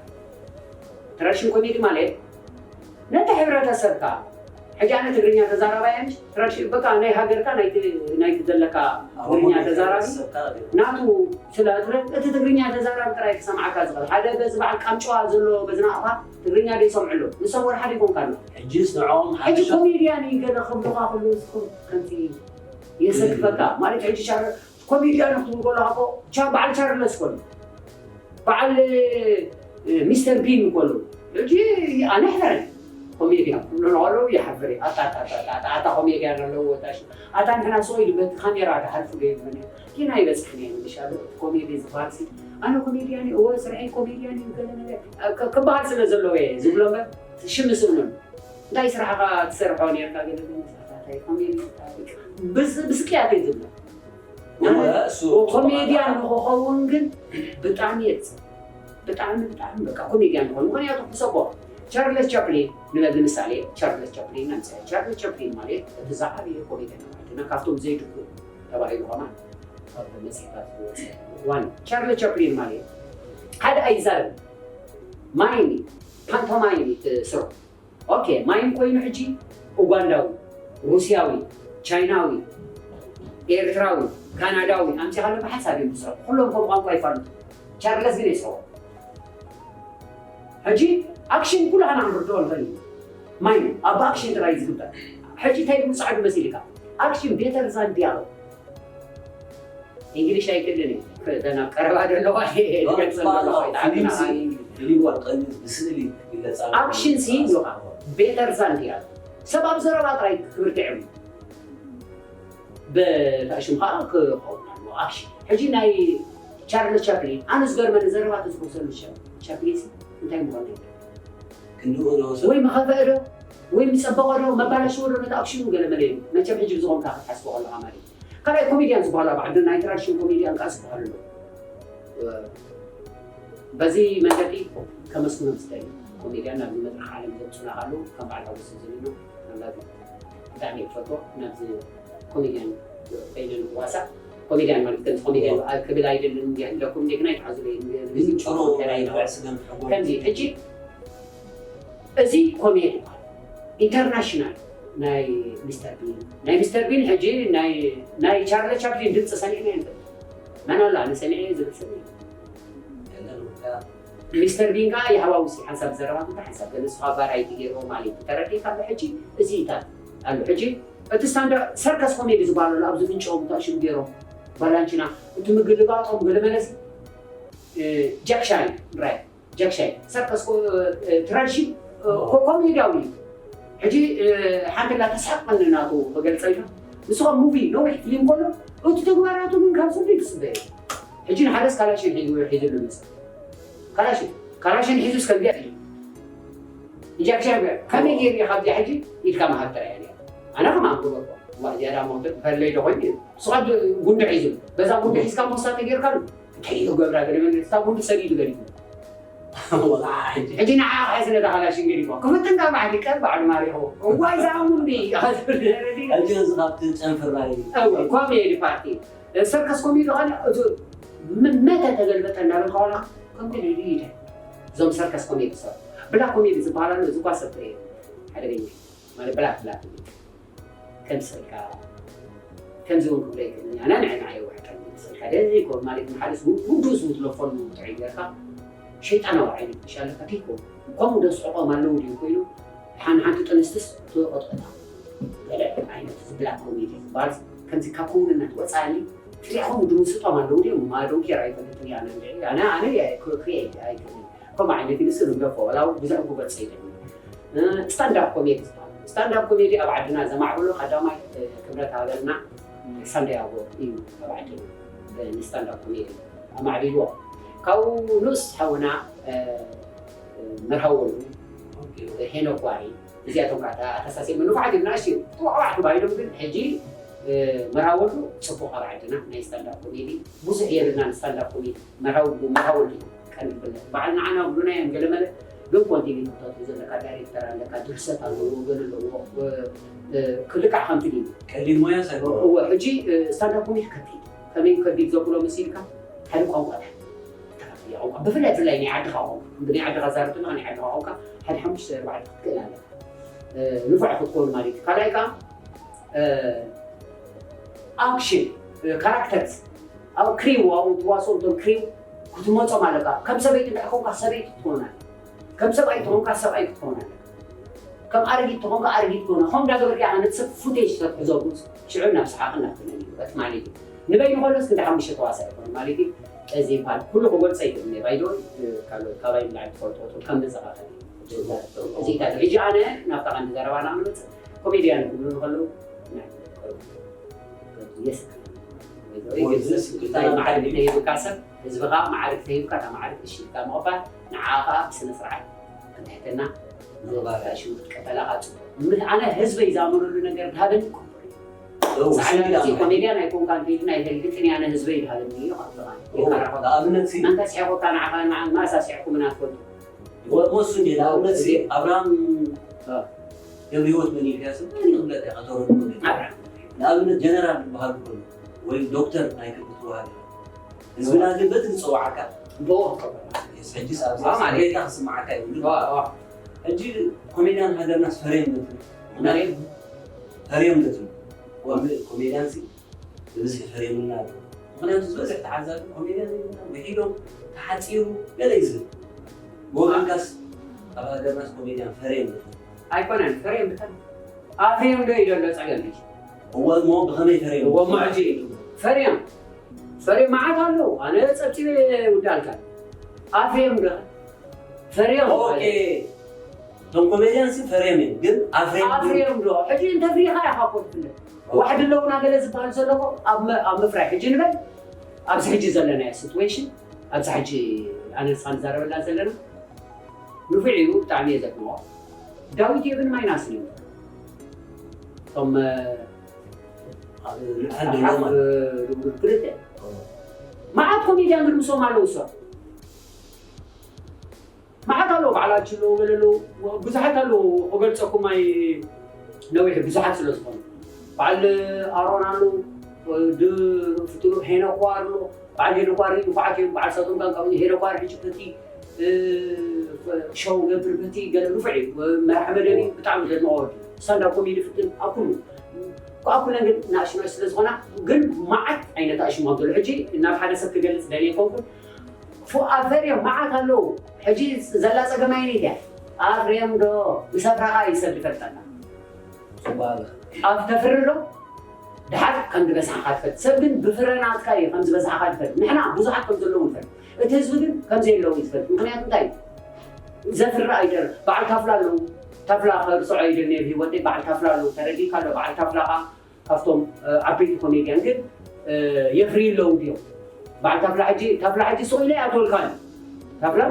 ትራዲሽን ኮሜዲ ማለት ነቲ ሕብረተሰብካ፣ ሕጂ ኣነ ትግርኛ ተዛራባይ እየ፣ ትራዲሽን በቃ ናይ ሃገርካ ናይቲ ናይቲ ዘለካ ትግርኛ ተዛራቢ ናቱ ስለ እትረ-፣ እቲ ትግርኛ ተዛራቢ ጥራይ ክሰምዓካ ዝኽእል። ሓደ በዚ በዓል ቃምጨዋ ዘሎ በዚ ናቕፋ ትግርኛ ዘይሰምዑ ኣለዉ። ንሶም ወርሓ ዘይኮንካ ኣሎ። ሕጂስ ንዕኦም ሕጂ ሓበሻ ኮሜድያን እዩ ገለ ክብሉኻ ከለዉ ዝኽሩ ከምዚ የሰክፈካ። ማለት ሕጂ ቻር-፣ ኮሜድያን ክትብል ከለኻ እኮ ቻ-፣ በዓል ቻርለስ ኮን በዓል ሚስተር ቢን እኮ ኣለዉ። ሕጂ ኣነ ይሕፈረኒ። ኮሜድያን ክብሉ ከለዉ ይሓፍር እየ። ኣታ ኣታ ኣታ ኣታ ኣታ ኮሜድያን ኣለዎ ወጣሽ ኣታ ንሕና ስቕ ኢሉ በቲ ካሜራ ክሓልፉ ዶ ይብሉኒ? ጌና ኣይበጽሕን እየ ምልሽ ኣሎ። እቲ ኮሜዲ ዝበሃል ሲ ኣነ ኮሜድያን እየ፣ እወ ስርሐይ ኮሜድያን እዩ ገለ ነገር ክ- ክበሃል ስለ ዘለዎ እየ ዝብሎ እምበር ሽም ይስእኑን። እንታይ ስራሕኻ ትሰርሖ ኔርካ ገለ ገለ ስራሕታይ ኮሜዲ ብስ- ብስቅያት እየ ዝብሎ። እወ፣ እሱ ኮሜድያን ንኽኸውን ግን ብጣዕሚ የጽ-፣ ብጣዕሚ፣ ብጣዕሚ በቃ ኮሜድያን ንኽኸውን። ምኽንያቱ ሕሰቦ፣ ቻርለስ ቻፕሊን ንበል ንምሳሌ፣ ቻርለስ ቻፕሊን ነምጽእ። ቻርለስ ቻፕሊን ማለት እቲ ዝዓበየ ኮሜድያን ማለት ነው። ካብቶም ዘይድግፉ ተባሂሉ ከማን ኣብ መጽሔታት ዝወጸ ዋን። ቻርለስ ቻፕሊን ማለት ሓደ ኣይዛረብን። ማይም፣ ፓንቶማይም ትስርሑ። ኦኬ፣ ማይም ኮይኑ ሕጂ ኡጋንዳዊ፣ ሩስያዊ፣ ቻይናዊ፣ ኤርትራዊ፣ ካናዳዊ ኣምጺኻሎም ብሓንሳብ እዮም ዝሰርሑ። ኩሎም ከም ቋንቋ ይፋለጡ። ቻርለስ ግን የስርሖ። ሕጂ ኣክሽን ኩላህና ክንርድኦ ንኽእል ኢና። ማይም ኣብ ኣክሽን ጥራይ እዩ ዝግበር። ሕጂ እንታይ ይብሉ ጻዕዱ መሲልካ? ኣክሽን ቤተር ዛን ዲያሎግ። እንግሊሽ ኣይክእልን እዩ። ገና ቀረባ ዘለዋ እየ ዝገልጸሉ ዘለኹ። ፊልም ሲ፣ ፊልም ወርቂ ብስእሊ ይገጻሉ። ኣክሽን ሲ ይብሉኻ ቤተር ዛን ዲያሎግ። ሰብ ኣብ ዘረባ ጥራይ ክብርትዕ እዩ። በታሽም ከዓ ክኸውን ኣለዎ ኣክሽን። ሕጂ ናይ ቻርልስ ቻፕሊን ኣነ ዝገርመኒ ዘረባ ተዝኮሰሉ ቻፕሊን ሲ እንታይ ምኾነ? ክንድኡ ዶ ሰብ ወይ መኸፈአ ዶ ወይ ምጸበቐ ዶ መባላሽዎ ዶ ነቲ ኣክሽኑ ገለ መለ እዩ። መቸም ሕጂ ብዝኾንካ ክትሓስቦ ከለኻ ማለት እዩ። ካልኣይ ኮሜድያን ዝበሃሉ ኣብ ዓድና ናይ ትራዲሽን ኮሜድያን ከዓ ዝበሃሉ ኣለዉ። በዚ መንገዲ ከመስግኖም ዝደሊ ኮሜድያን ናብዚ መድረኽ ዓለም ዘምፁና ካሉ ከም በዓል ሓጎስ ዝብሉ ናብዚ ብጣዕሚ እየ ክፈትዎ። ናብዚ ኮሜድያን ኮይነ ንዋሳእ ኮሜድያን ማለት ከምዚ ኮሜድያን በዓል ክብል ኣይደልን እንዲ ኣለኩም እንዲ ግን ኣይትሓዙለይ ግን ጭሮ ናይ በዓል ስገም ተሓጎስ ከምዚ ሕጂ እዚ ኮሜዲ ኢንተርናሽናል ናይ ሚስተር ቢን ናይ ሚስተር ቢን ሕጂ ናይ ናይ ቻርሊ ቻፕሊን ድምፂ ሰሚዕና ይንብል መን ኣሎ ኣነ ሰሚዐ ዝብል ሰብ የለን። ሚስተር ቢን ከዓ የሃዋውሲ ሓንሳብ ዘረባትካ ሓንሳብ ገለ ንስኻ ባራይቲ ገይርዎ ማለት እዩ ተረዲእካ ኣሎ። ሕጂ እዚታት ኣሎ ሕጂ እቲ ስታንዳርድ ሰርከስ ኮሜዲ ዝበሃል ኣሎ ኣብዚ ምንጭኦም ታሽም ገይሮም ባላንችና እቲ ምግልባጦም ገለ መለሲ ጃክሻይ ራይ ጃክሻይ ሰርከስ ትራዲሽን ኮሜድያዊ እዩ። ሕጂ ሓንቲ ላ ተስሕቀኒ ናቱ መገልጸ ኢሉ ንስኻ ሙቪ ነዊሕ ፊልም ከሎ እቲ ተግባራቱ ግን ካብ ሰብ ይክስበ እዩ። ሕጂ ንሓደስ ካላሽን ሒዙ ሒዙሉ መጸ ካላሽን ካላሽን ሒዙ እስከ ቢያ እዩ። ጃክሻይ ከመይ ገይሩ ካብዚኣ ሕጂ ኢድካ መሃብ ጥራይ እያ ኣነ ከማን ክበልኮ እዚኣ ዳ ሞንተ ፈለይ ዶ ኮይኑ እዩ ንስኻ ጉንዲ ሒዙ በዛ ጉንዲ ሒዝካ ሞሳ ተገይርካሉ እንታይ እዩ ገብራ ገለ መን እታ ጉንዲ ሰዲዱ ገሊፉ ሕጂ ንዓ ክሕዝ ነታ ካላሽን ገዲፎ ክፍትን ካብ ባሕሪ ቀር ባዕሉ ማሪኹ እዋይ ዝኣሙኒ ሕጂ እዚ ካብቲ ጨንፍራይ እወ ኮሜዲ ፓርቲ ሰርከስ ኮሜዲ ኾነ እቲ መተ ተገልበጠ እናበልካ ዋላ ኮሜዲ ይደ እዞም ሰርከስ ኮሜዲ ሰብ ብላ ኮሜዲ ዝበሃል ኣሎ እዚ ኳ ሰብ ትርኢ ሓደገኛ ማለት ብላ ብላ ከምሰልካ ከምዚ እውን ክብሎ ይክእል ኣነ ንዕና የውሕጠኒ መሰልካ ደዚ ይኮን ማለት ንሓደስ ውዱስ ዝትለፈሉ ጥዑይ ጌርካ ሸይጣናዊ ዓይነት ምሻለካ ከይኮኑ ከምኡ ዶ ስሕቆም ኣለዉ ድዩ ኮይኑ ሓንቲ ጥንስትስ ትወቀጥቅታ ገለ ዓይነት እዚ ብላክ ኮሜዲ ዝበሃል ከምዚ ካብ ክውንነት ወፃኒ ትሪኹም ድምስጦም ኣለዉ ድዮም ማዶንኬር ኣይፈልጥን እያ ኣነ ኣነ ክሪኤት ኣይክእልን ከምኡ ዓይነት ንስ ንብለፎ ወላ ብዙሕ ክገልፀ ይደሊ ስታንዳፕ ኮሜዲ ዝበሃል። ስታንዳፕ ኮሜዲ ኣብ ዓድና ዘማዕብሎ ቀዳማይ ክብረት ሃበልና ሳንዳያጎ እዩ። ኣብ ዓድና ንስታንዳፕ ኮሜዲ ኣማዕቢልዎ። ካብኡ ንኡስ ሓውና መርሃዊ ወልዱ፣ ሄኖክ ዋሪ፣ እዚኣቶም ከዓ ኣተሳሲም ንፉዓት እዮም። ንኣሽቱ ጥዋዕዋዕ ተባሂሎም ግን ሕጂ መርሃዊ ወልዱ ፅቡቕ ኣብ ዓድና ናይ ስታንዳፕ ኮሜዲ ብዙሕ የብልናን። ስታንዳፕ ኮሜዲ መርሃዊ መርሃዊ ወልዱ ቀንዲ ብለ በዓል ንዓና ብሉና እዮም ገለመለ ግን ኮንቲኒ ክተቱ ዘለካ ዳይሬክተር ኣለካ ድርሰት ኣለዎ ገለ ኣለዎ ክልቃዕ ከም ፊልም ቀሊል ሞያ ሳይኮ እወ ሕጂ ስታንዳፕ ኮሜዲ ከቢድ ከመይ ከቢድ ዘብሎ መሲልካ ሓደ ቋንቋ ቋንቋ ብፍላይ ብፍላይ ናይ ዓድኻ ቋንቋ ብናይ ዓድኻ ዛርብ ከለካ ናይ ዓድኻ ቋንቋ ሓደ ሓሙሽተ ኣርባዕተ ክትክእል ኣለካ ንፉዕ ክትኮን ማለት እዩ ካልኣይ ከዓ ኣክሽን ካራክተርስ ኣብ ክሪው ኣብኡ ትዋስኦ እቶም ክሪው ክትመጾም ኣለካ ከም ሰበይቲ እንድሕር ኮንካ ሰበይቲ ክትኮን ኣለካ ከም ሰብኣይ ተኾንካ ሰብኣይ ክትኮን ኣለካ ከም ኣረጊት ተኾንካ ኣረጊት ትኮን ከም እንዳገበርካ ኢኻ ነቲ ሰብ ፉቴጅ ተትሕዞ ሽዑ ናብ ሰሓቕን ናብ ክነን ይወጥ ማለት እዩ ንበይኑ ከሎስ ክንዲ ሓሙሽተ ተዋሳእ ይኮን ማለት እዩ እዚ ይበሃል ኩሉ ክገልጸ ይክእል እየ ባይደወይ ካልኦት ካባይ ንላዕሊ ትፈልጥዎ ከም መዘኻኸሪ እዚታት ሕጂ ኣነ ናብታ ቀንዲ ዘረባና ክንመፅእ ኮሜድያን ክብሉ ንከለዉ የስካ መዓርግ ተሂብካ ሰብ ህዝብኻ መዓርግ ተሂብካ እታ መዓርግ እሺ ኢልካ ምቕባል ንዓኻ ብስነ ስርዓት ክትሕትና ሽሙ ክትቀበላኻ ፅቡቅ ኣነ ህዝበይ ዝኣመነሉ ነገር ድሃበኒ ክቡር እዩ ፃዕዳ ኮሜድያን ኣይኮንካን ከይድና ይፈልግጥን ያነ ህዝበይ ድሃበኒ እዩ ንኣብነት መንታ ስሒቁካ ንዓኻ ማእሳ ስሒቁ ምና ትፈልጡ ወሱ እንዲ ንኣብነት ሲ ኣብርሃም ገብረ ህይወት መን ኢልካ ስም መን ይኽብለካ ከተረድኦ ንኣብነት ጀነራል ዝበሃሉ ከሎ ወይ ዶክተር ናይ ክብሪ ትበሃል ህዝብና ግን በቲ ዝፀዋዓካ ብኦ ሕጂስ ኣብዚ ስምዒትካ ክስምዓካ ይብሉ ሕጂ ኮሜድያን ሃገርናስ ፈርዮም ነትን ፈርዮም ነትን ኮሜድያን ሲ ብብዝሒ ፈርዮምና ኣለዉ። ምኽንያቱ ዝበዝሕ ተዓዛቢ ኮሜድያን የብልና፣ ውሒዶም፣ ተሓጺሩ፣ ገለ እዩ ዝብል። ብወገንካስ ኣብ ሃገርናስ ኮሜድያን ፈርዮም ዶ? ኣይኮነን፣ ፈርዮም ብታ ኣፍርዮም ዶ እዩ ዘሎ ጸገም እዩ። እወ እሞ ብኸመይ ፈርዮም? እወ እሞ ሕጂ ፈርዮም፣ ፈርዮም መዓት ኣለዉ። ኣነ ጸብጺበ ይውዳልካ። ኣፍርዮም ዶ? ፈርዮም ኦኬ። እቶም ኮሜድያንስ ፈርዮም እዮም፣ ግን ኣፍርዮም ኣፍርዮም ዶ? ሕጂ እንተፍሪኻ ኢኻ እኮ ትፍለጥ። ዋሕዲ ኣለውና ገለ ዝበሃል ዘሎ እኮ ኣብ መ- ኣብ ምፍራይ ሕጂ ንበል ኣብዚ ሕጂ ዘለናዮ ሲትዌሽን ኣብዚ ሕጂ ኣነ ንስኻ ንዛረበላ ዘለና ንፉዕ እዩ ብጣዕሚ እየ ዘድንቖ ዳዊት የብን ማይናስን እዩ እቶም ኣብ ንሓደ ሓፍ ማለት ድብድብ ክልተ መዓት ኮሜድያን ግን ምስኦም ኣለዉ እሶም መዓት ኣለዉ በዓል ኣችሎ ገለ ኣለዉ ብዙሓት ኣለዉ ክገልፀኩም ኣይ ነዊሕ ብዙሓት ስለ ዝኾኑ በዓል ኣሮን ኣለዉ ፍትኑ ሄኖኳር ኣሎ በዓል ሄኖኳር ንፉዓት እዮም በዓል ሳቶም ጋንቃ ሄኖኳር ሕጂ በቲ ሸው ገብር በቲ ገለ ንፉዕ እዩ መርሓ መደብ እዩ ብጣዕሚ ዘድንቆ ወዲ ስታንዳፕ ኮሜዲ ፍትን ኣብ ኩሉ ኣብ ኩለን ግን ንኣሽኖች ስለ ዝኾና ግን መዓት ዓይነት ኣሽሞም ዘሎ ሕጂ ናብ ሓደ ሰብ ክገልፅ ደልየ ኮንኩን ኣፍርዮም መዓት ኣለዉ ሕጂ ዘላ ፀገም ኣየነይቲ እያ ኣፍርዮም ዶ ብሰፍራኻ እዩ ሰብ ዝፈልጠና ኣብ ተፍሪ ዶ ድሓር ከም ዝበዝሓኻ ትፈልጥ ሰብ ግን ብፍረ ናትካ እዩ ከም ዝበዝሓኻ ትፈልጥ ንሕና ብዙሓት ከም ዘለዉ ንፈልጥ እቲ ህዝቢ ግን ከም ዘየለዉ እዩ ዝፈልጥ ምክንያቱ እንታይ እዩ ዘፍሪ ኣይደር በዓል ታፍላ ኣለዉ ታፍላ ከርስዖ ይደል ነብ ህይወተይ በዓል ታፍላ ኣለዉ ተረዲእካ ኣሎ በዓል ታፍላኻ ካብቶም ዓበይቲ ኮሜድያን ግን የፍርዩ ኣለዉ ድዮም በዓል ታፍላ ሕጂ ታፍላ ሕጂ ስቕ ኢለ ይኣትወልካ እዩ ታፍላ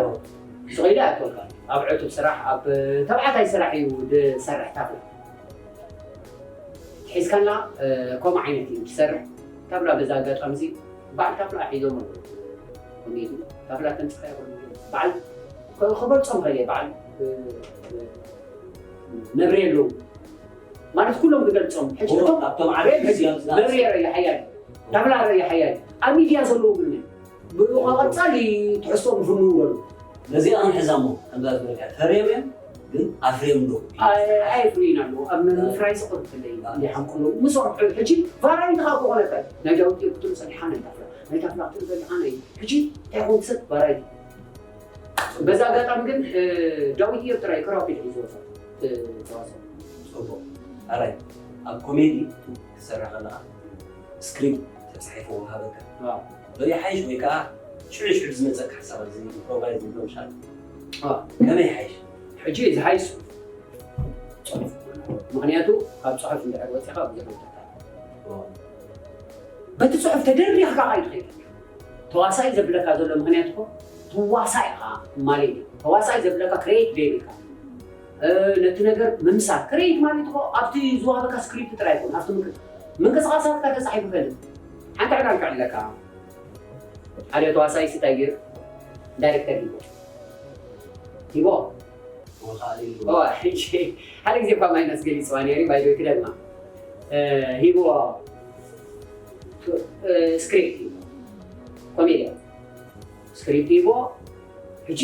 ስቕ ኢለ ይኣትወልካ እዩ ኣብ ዕቱብ ስራሕ ኣብ ተባዕታይ ስራሕ እዩ ዝሰርሕ ታፍላ ሒዝካና ከምኡ ዓይነት እዩ ዝሰርሕ ታፍላ በዚ ኣጋጣሚ እዚ በዓል ታፍላ ሒዞም ኣለዉ ኮሜዲ ታፍላ ተምፅኻ ይኽእሉ በዓል ክገልፆም ከየ በዓል መብሬ ኣለዉ ማለት ኩሎም ክገልጾም ሕጂ እቶም ኣብቶም ዓበይቲ ሕጂ መብርያ ረያ ሓያል ዳብላ ረያ ሓያል ኣብ ሚድያ ዘለዉ ግን ብቐጻሊ ትሕዝቶ ምፍንዉ በሉ ነዚኣ ክንሕዛ እሞ ከምዛ ዝበልካ ፈርዮም እዮም ግን ኣፍርዮም ዶ ኣይፍርዩን ኣለዉ ኣብ ምፍራይ ስቕር ትለይ ይሓምቁሉ ምስኦም ሕጂ ቫራይቲ ካብ ዝኾነካ ናይ ዳዊት ክትብል ጸኒሓ ናይ ታፍላ ናይ ታፍላ ክትብል ጸኒሓ ናይ ሕጂ እንታይ ኮን ትሰጥ ቫራይቲ በዚ ኣጋጣሚ ግን ዳዊት ኢዮብ ጥራይ ክራፊል ሒዝዎ ተዋስኦ። ጽቡቕ። ኣራይ ኣብ ኮሜዲ ክትሰርሕ ከለኻ ስክሪፕት ተጻሒፉ ወሃበካ ዶ ይሓይሽ ወይ ከኣ ሽዑ ሽዑ ዝመጸካ ሓሳባት እዚ ኢምፕሮቫይዝ ንብሎ ምሻል ከመይ ይሓይሽ? ሕጂ ዝሓይሽ ምኽንያቱ ካብ ጽሑፍ እንድሕር ወፂኻ ብዙሕ ይወፅካ። በቲ ጽሑፍ ተደሪኽካ ኸዓ ይትኸይድ። ተዋሳኢ ዘብለካ ዘሎ ምኽንያት እኮ ትዋሳእ ኢኻ ማለት እዩ። ተዋሳኢ ዘብለካ ክሬት ዶ ይብልካ ነቲ ነገር ምምሳል። ክሬት ማለት እኮ ኣብቲ ዝወሃበካ ስክሪፕት ጥራይ ይኮን ኣብቲ ምንቅስቃሳትካ ተፃሒፉ ይፈልጥ። ሓንቲ ዕላል ክዕለካ ሓደ ተዋሳኢ ስታይ ገይሩ ዳይሬክተር ሂቦ ሂቦ ሓደ ግዜ እኳ ማይናስ ገሊፅዋ ነይሩ ባይዶ ክደግማ ሂብዎ ስክሪፕት ሂቦ ኮሜድያ ስክሪፕት ሂብዎ ሕጂ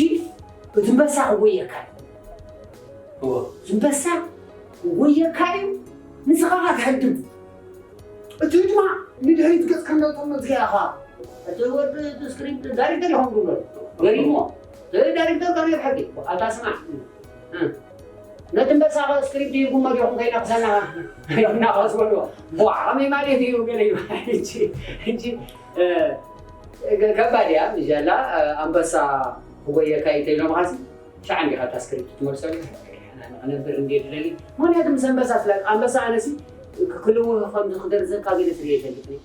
እቲ ንበሳ ክጎየካ እዩ ዝንበሳ ክጎየካ እዩ ንስኻ ትሕድም እቲ ድማ ንድሕሪት ገጽካ እንዳጠመትካ ኢኻ እቲ ወዲ እቲ ስክሪፕት ዳይሬክተር ይኸውን ዝብሎ ገሪሞ እቲ ዳይሬክተር ካብ ናይ ብሓቂ ኣታ ስማዕ ነቲ ንበሳ ስክሪፕት ይጉሞ ዲኹም ከይነቕሰና እናቐስ በልዎ ዋ ከመይ ማለት እዩ ገለ ይበሃል ሕጂ ከባድ እያ ምሻላ ኣንበሳ ክጎየካ እዩ ተይሎም ኻሲ ሻዕ እንዲኻ እታ ስክሪፕት ትመልሰሉ ክነብር እንዴ ድለሊ ምክንያቱ ምስ ኣንበሳ ስለ ኣንበሳ ኣነሲ ክልውህ ከም ክደርዘካ ገለ ስለ ይፈልጥኒ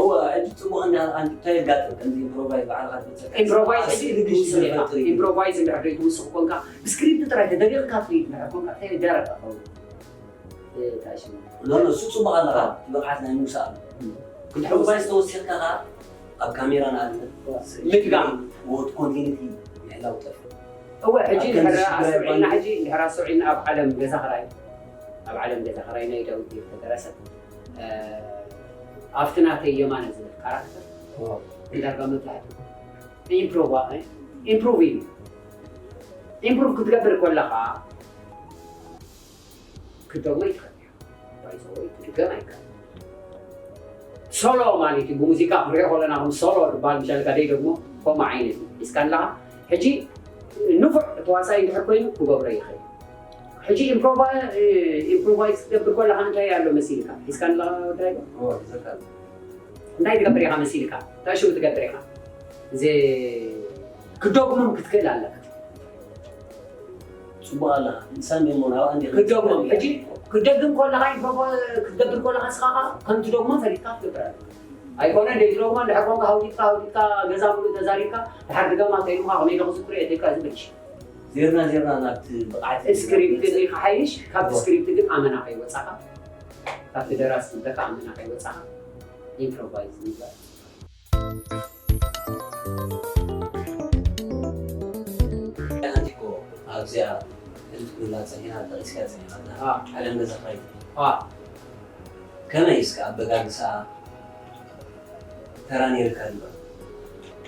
እወ ሕጂ ፅቡቅ እንታይ የጋጥም ከምዚ ኢምፕሮቫይዝ ባዕልካ ትመፀካ ኢምፕሮቫይዝ ሕጂ ትውስኽ ኢኻ ኢምፕሮቫይዝ እንድሕር ዘይትውስኽ ኮንካ ብስክሪፕት ጥራይ ተደሪቕካ ትሪድ እንድሕር ኮንካ እንታይ ደረቕ ኸውን ኖ ኖ እሱ ፅቡቅ ኣለካ ብቕዓት ናይ ምውሳእ ኣሎ ኢምፕሮቫይዝ ተወሲኽካ ከዓ ኣብ ካሜራ ንኣብነት ምድጋም ወት ኮንቲኒቲ ምሕላው ጠፍእ እወ ሕጂ እንድሕር ኣስተውዒልና ሕጂ እንድሕር ኣስተውዒልና ኣብ ዓለም ገዛ ክራይ ኣብ ዓለም ገዛ ክራይ ናይ ዳዊት ተደረሰት ኣብቲ ናተይ የማነ ዝብል ካራክተር ዳርጋ መብዛሕትኡ ኢምፕሮቭ ኢምፕሮቭ እዩ ኢምፕሮቭ ክትገብር ከለኻ ክትደግሞ ይትኽእል ባይዘወይ ክትድገም ኣይከኣል ሶሎ ማለት እዩ ብሙዚቃ ክንሪኦ ከለና ከም ሶሎ ዝበሃል ምሻልካ ደይ ደግሞ ከምኡ ዓይነት እዩ ሒዝካ ኣለኻ ሕጂ ንፉዕ ተዋሳኢ እንድሕር ኮይኑ ክገብሮ ይኽእል ሕጂ ኢምፕሮቫይዝ ክትገብር ከለካ እንታይ ኣሎ መሲልካ ሒዝካ ኣለካ ወዳይ እንታይ ትገብር ኢኻ መሲልካ እንታይ ሽሙ ትገብር ኢኻ እዚ ክደግሞም ክትክእል ኣለካ ፅቡቅ ኣለካ ንሳን ሞ ናብኣ እንዲ ክደግሞም ሕጂ ክደግም ከለካ ኢምፕሮቫ ክትገብር ከለካ ንስኻ ከምቲ ደግሞ ፈሊጥካ ክትገብር ኣለካ ኣይኮነ እንደ ትደግሞ እንድሕር ኮንካ ሃውዲትካ ሃውዲትካ ገዛ ሙሉእ ተዛሪብካ ድሓር ድገማ ከይሉካ ከመይ ኢለ ክዝክሮ እየ ተይልካ ዝብል እሺ ዜርና ዜርና ናብቲ ብቕዓት ስክሪፕት እዚ ክሓይሽ ካብቲ ስክሪፕት ግን ኣመና ከይወፃኻ ካብቲ ደራሲ ዝብለካ ኣመና ከይወፃኻ ኢምፕሮቫይዝ ምግባር ሓንቲ እኮ ኣብዚኣ ሕልፍ ክብላ ፀኒሓ ጠቂስካ ፀኒሓ ዓለም ገዛ ክራይ ከመይ እስከ ኣበጋግስኣ ተራ ነይርካ ድዩ?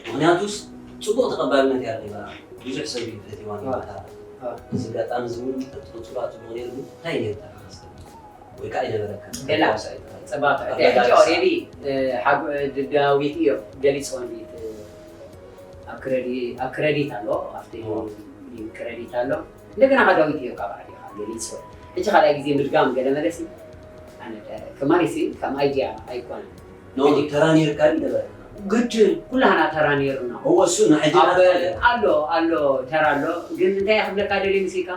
ምኽንያቱስ ጽቡቕ ተቐባልነት እያ ረኺባ። ብዙሕ ሰብ እዩ ፈትይዋ ነይሩ እታ። እዚ ኣጋጣሚ እዚ እውን ትቕጽሎ ጽቡቕ ነይሩ ግን እንታይ ነይሩ ተራ ክስብ? ወይ ከኣ ኣይነበረካን? ገላ ተዋሳኢት ጥራይ። ጽባቐ ኣበጋግሳ። ሕጂ ኦሬዲ ሓጉ ዳዊት እዩ ገሊጽ ወንዲት ኣብ ክረዲ ኣብ ክረዲት ኣሎ ኣብቲ ክረዲት ኣሎ እንደገና ከ ዳዊት እዩ ካብ ዓዲ ገሊጽ ሕጂ ካልኣይ ግዜ ምድጋም ገለ መለሲ ኣነ ከማሪሲ ከም ኣይድያ ኣይኮነን ኖ ተራ ነይርካ ድዩ ነበረ ግድን ኩላህና ተራ ነይሩና እወ እሱ ንሕጂ ኣብ ኣሎ ኣሎ ተራ ኣሎ ግን እንታይ ክብለካ ደልየ ምሲልካ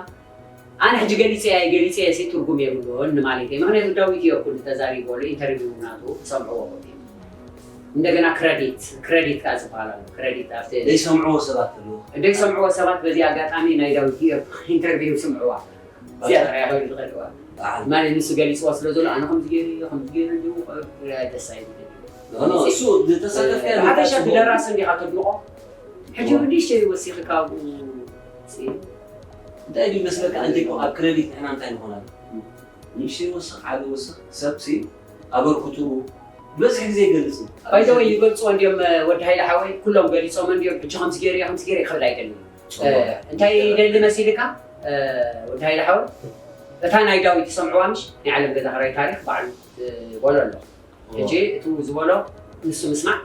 ኣነ ሕጂ ገሊፀ እየ ገሊፀ እየ ትርጉም የብሉን ማለት እየ ምክንያቱ ዳዊት እዮ ኩሉ ተዛሪቦ ኢንተርቪው ናቱ ክሰምዕዎ ክእሉ እንደገና ክረዲት ክረዲት ከዓ ዝበሃል ኣሎ ክረዲት ኣብቲ ዘይሰምዕዎ ሰባት ኣለዉ ዘይሰምዕዎ ሰባት በዚ ኣጋጣሚ ናይ ዳዊት እዮ ኢንተርቪው ስምዕዋ እዚኣ ጥራይ ክብል ዝኽእል እዋን ማለት ንሱ ገሊፅዋ ስለ ዘሎ ኣነ ከምዚ ገይሩ እየ ከምዚ ገይሩ ኣለዉ ደስ ኣይብል እሱ ዝተሳተፍካዮ ሓፈሻ ብደራሲ እንዲኻ ተድንቖ ሕጂ ንእሽተይ ወሲኺ ካብኡ እንታይ ድዩ መስለካ ኣንቲኮ ኣብ ክረዲት ንሕና እንታይ ንኾና ንእሽተይ ወስኽ ዓቢ ወስኽ ሰብ ኣበርክቱ ብዝሒ ግዜ ይገልጽ እዩ ባይዘወይ ይገልፅዎ እንዲዮም ወዲ ሃይለ ሓወይ ኩሎም ገሊፆም እንዲዮም ሕጂ ከምዚ ገይረ ከምዚ ገይረ ክብል ኣይደልን እንታይ ይደሊ መሲልካ ወዲ ሃይለ ሓወይ እታ ናይ ዳዊት ይሰምዕዋ ምሽ ናይ ዓለም ገዛ ክራይ ታሪክ ባዕሉ ዝበሎ ኣሎ ሕጂ እቲ ዝበሎ ንሱ ምስማዕ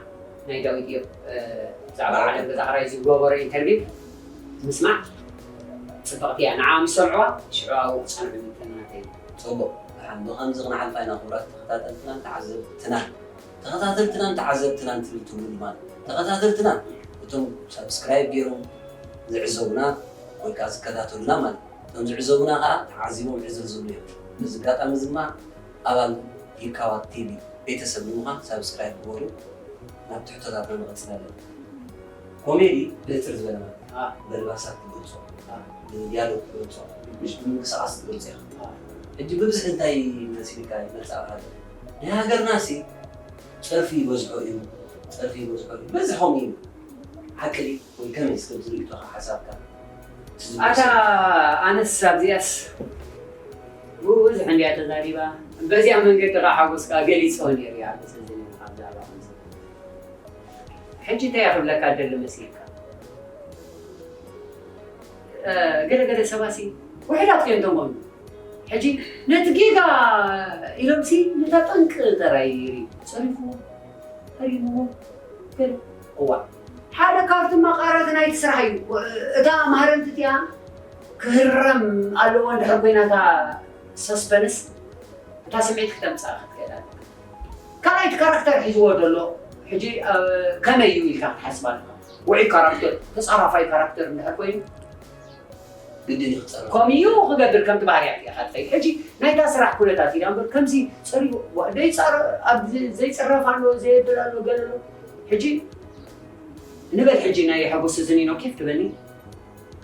ናይ ዳዊት እዩ ብዛዕባ ዓለም ገዛ ክራይ ዝገበሮ ኢንተርቪው ምስማዕ ፅብቕቲ እያ ንዓ ምስ ሰምዕዋ ሽዑ ኣብኡ ክፀንዑ ይምተናተይ ፅቡቕ ብከምዚ ክንሓልፋ ኢና ክቡራት ተኸታተልትናን ተዓዘብትናን ተኸታተልትናን ተዓዘብትናን ትብል ትብሉ ድማ ተኸታተልትና እቶም ሳብስክራይብ ገይሮም ዝዕዘቡና ወይ ከዓ ዝከታተሉና ማለት እቶም ዝዕዘቡና ከዓ ተዓዚቦም ዕዝር ዝብሉ እዮም። በዚ ኣጋጣሚ እዚ ድማ ኣባል ይካዋት ቲቪ ቤተሰብ ንምዃን ሳብስክራይብ ግበሩ። ናብ ትሕቶታትና ንቐፅል ኣለና። ኮሜዲ ብእትር ዝበለ ማለት እዩ። በልባሳት ትገልፆ፣ ብዲያሎግ ትገልፆ፣ ምሽ ብምንቅስቃስ ትገልፆ ኢኻ። ሕጂ ብብዝሒ እንታይ መሲልካ ይመፅእ? ናይ ሃገርና ሲ ፀርፊ ይበዝሖ እዩ፣ ፀርፊ ይበዝሖ እዩ፣ በዝሖም እዩ። ሓቂ ድዩ ወይ ከመይ? እስከ ዝርእቶኻ ሓሳብካ። ኣታ ኣነስ ኣብዚኣስ ብዙሕ እንድያ ተዛሪባ። በዚኣ መንገዲ ከዓ ሓጎስካ ገሊፆ ነይሩ እያ። ኣብዚ ዘመን ካብ ዛዕባ ከምዚ ሕጂ እንታይ እየ ክብለካ ደሊ መሲልካ? ገለገለ ሰባሲ ውሕዳት እዮም ተሞሉ። ሕጂ ነቲ ጌጋ ኢሎምሲ ነታ ጠንቂ ጥራይ ይርኢ። ጸሪፍዎ፣ ፈሪምዎ፣ ገለ። እዋ፣ ሓደ ካብቲ መቐረት ናይቲ ስራሕ እዩ። እታ ማህረምቲ እቲኣ ክህረም ኣለዎ እንድሕር ኮይና እታ ሰስፐንስ፣ እታ ስምዒት ክተምጽኣ ክትክእል ኣለካ። ካልኣይቲ ካራክተር ሒዝዎ ዘሎ ሕጂ ከመይ እዩ ኢልካ ክትሓስብ ኣለካ። ውዑይ ካራክተር፣ ተጻራፋይ ካራክተር እንድሕር ኮይኑ ግድን እዩ ክጸርፍ። ከምኡ እዩ ክገብር ከምቲ ባህርያት ኢኻ ትኸይድ። ሕጂ ናይታ ስራሕ ኩነታት ኢና እምበር ከምዚ ጸሪፉ ዋ- ዘይጻረ- ኣብ ዘይጽረፍ ኣሎ ዘየብል ኣሎ ገለ ኣሎ። ሕጂ ንበል ሕጂ ናይ ሓጎስ ስዚኒኖ ኬፍ ትበኒ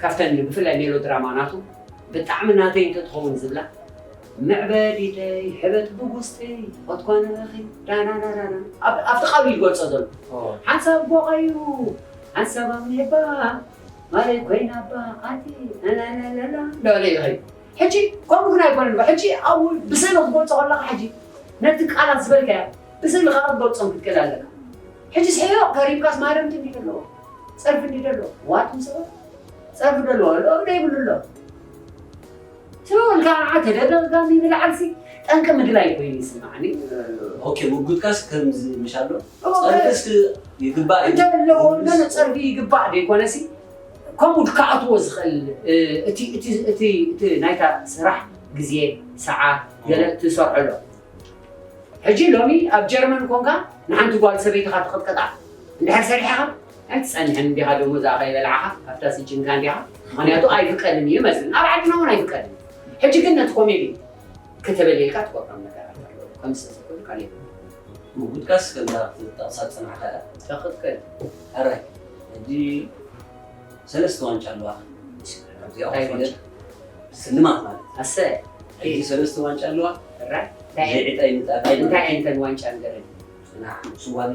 ካብተን ብፍላይ ሜሎድራማ ናቱ ብጣዕሚ ናተይ እንተትኸውን ዝብላ ምዕበዲተይ ሕበጥ ብጉስተይ ኾትኳነኺ ዳናናናና ኣብቲ ቃሉ ይገልጾ ዘሎ ሓንሳብ ቦቐዩ ሓንሳብ ኣብ ምሕባ ማለይ ኮይና ኣባ ኣቲ ላላላላ እንዳበለ ይኸይድ። ሕጂ ከምኡ ግን ኣይኮነን። ሕጂ ኣብኡ ብስእሊ ክትገልጾ ከለኻ ሕጂ ነቲ ቃላት ዝበልካዮ ብስእሊ ከዓ ክትገልጾም ክትክእል ኣለካ። ሕጂ ስሕዮ ከሪምካስ ማረምቲ እንዲ ደለዎ ጸርፊ እንዲ ደለዎ ዋት ምስ ጸርፊ ደለዎ ኣሎ ደይብሉ ኣሎ ትብል ከዓ ተደጋጋሚ ንላዕልሲ ጠንቂ ምግላይ ኮይኑ ይስማዓኒ። ኦኬ፣ ምጉትካስ ከምዚ ምሽ ኣሎ። ኦኬ። ጸርፊስ ይግባእ እዩ። እንተ ኣለዎ ምጉት- እንተ ጸርፊ ይግባእ ደይኮነሲ ከምኡ ክኣትዎ ዝኽእል እ፣ እቲ እቲ እቲ እቲ ናይታ ስራሕ ግዜ ሰዓት ገለ ትሰርሐሉ። ሕጂ ሎሚ ኣብ ጀርመን ኮንካ ንሓንቲ ጓል ሰበይትኻ ትቕጥቀጣ እንድሕር ሰሪሕኻ ኣይትጸንሕን እንዲኻ ደሞዛ ከይበላዕኻ ኣብታ ስጅንካ እንዲኻ። ምኽንያቱ ኣይፍቀድን እዩ መስል ኣብ ዓድና እውን ኣይፍቀድን። ሕጂ ግን ነቲ ኮሜዲ ከተበልየልካ ትቆርሮም ነገራት ኣለዉ ከም ዝተዘክሩ ካሌብ። ምጉትካስ ከምዛ ክትጠቕሳ ዝጸናሕካ እያ። ትኽክል። ሕራይ ሕጂ ሰለስተ ዋንጫ ኣለዋ። ካብዚኣ እንታይ ኮፊለ ዋንጫ? ስልማት ማለት እዩ። ኣሰ ሕጂ ሰለስተ ዋንጫ ኣለዋ። ሕራይ እንታይ ዘይ ዕጣይ ምጣጣይ እንታይ ማለት እዩ። እንተን ዋንጫ ንገረኒ? ጽናሕ፣ ስዋኒ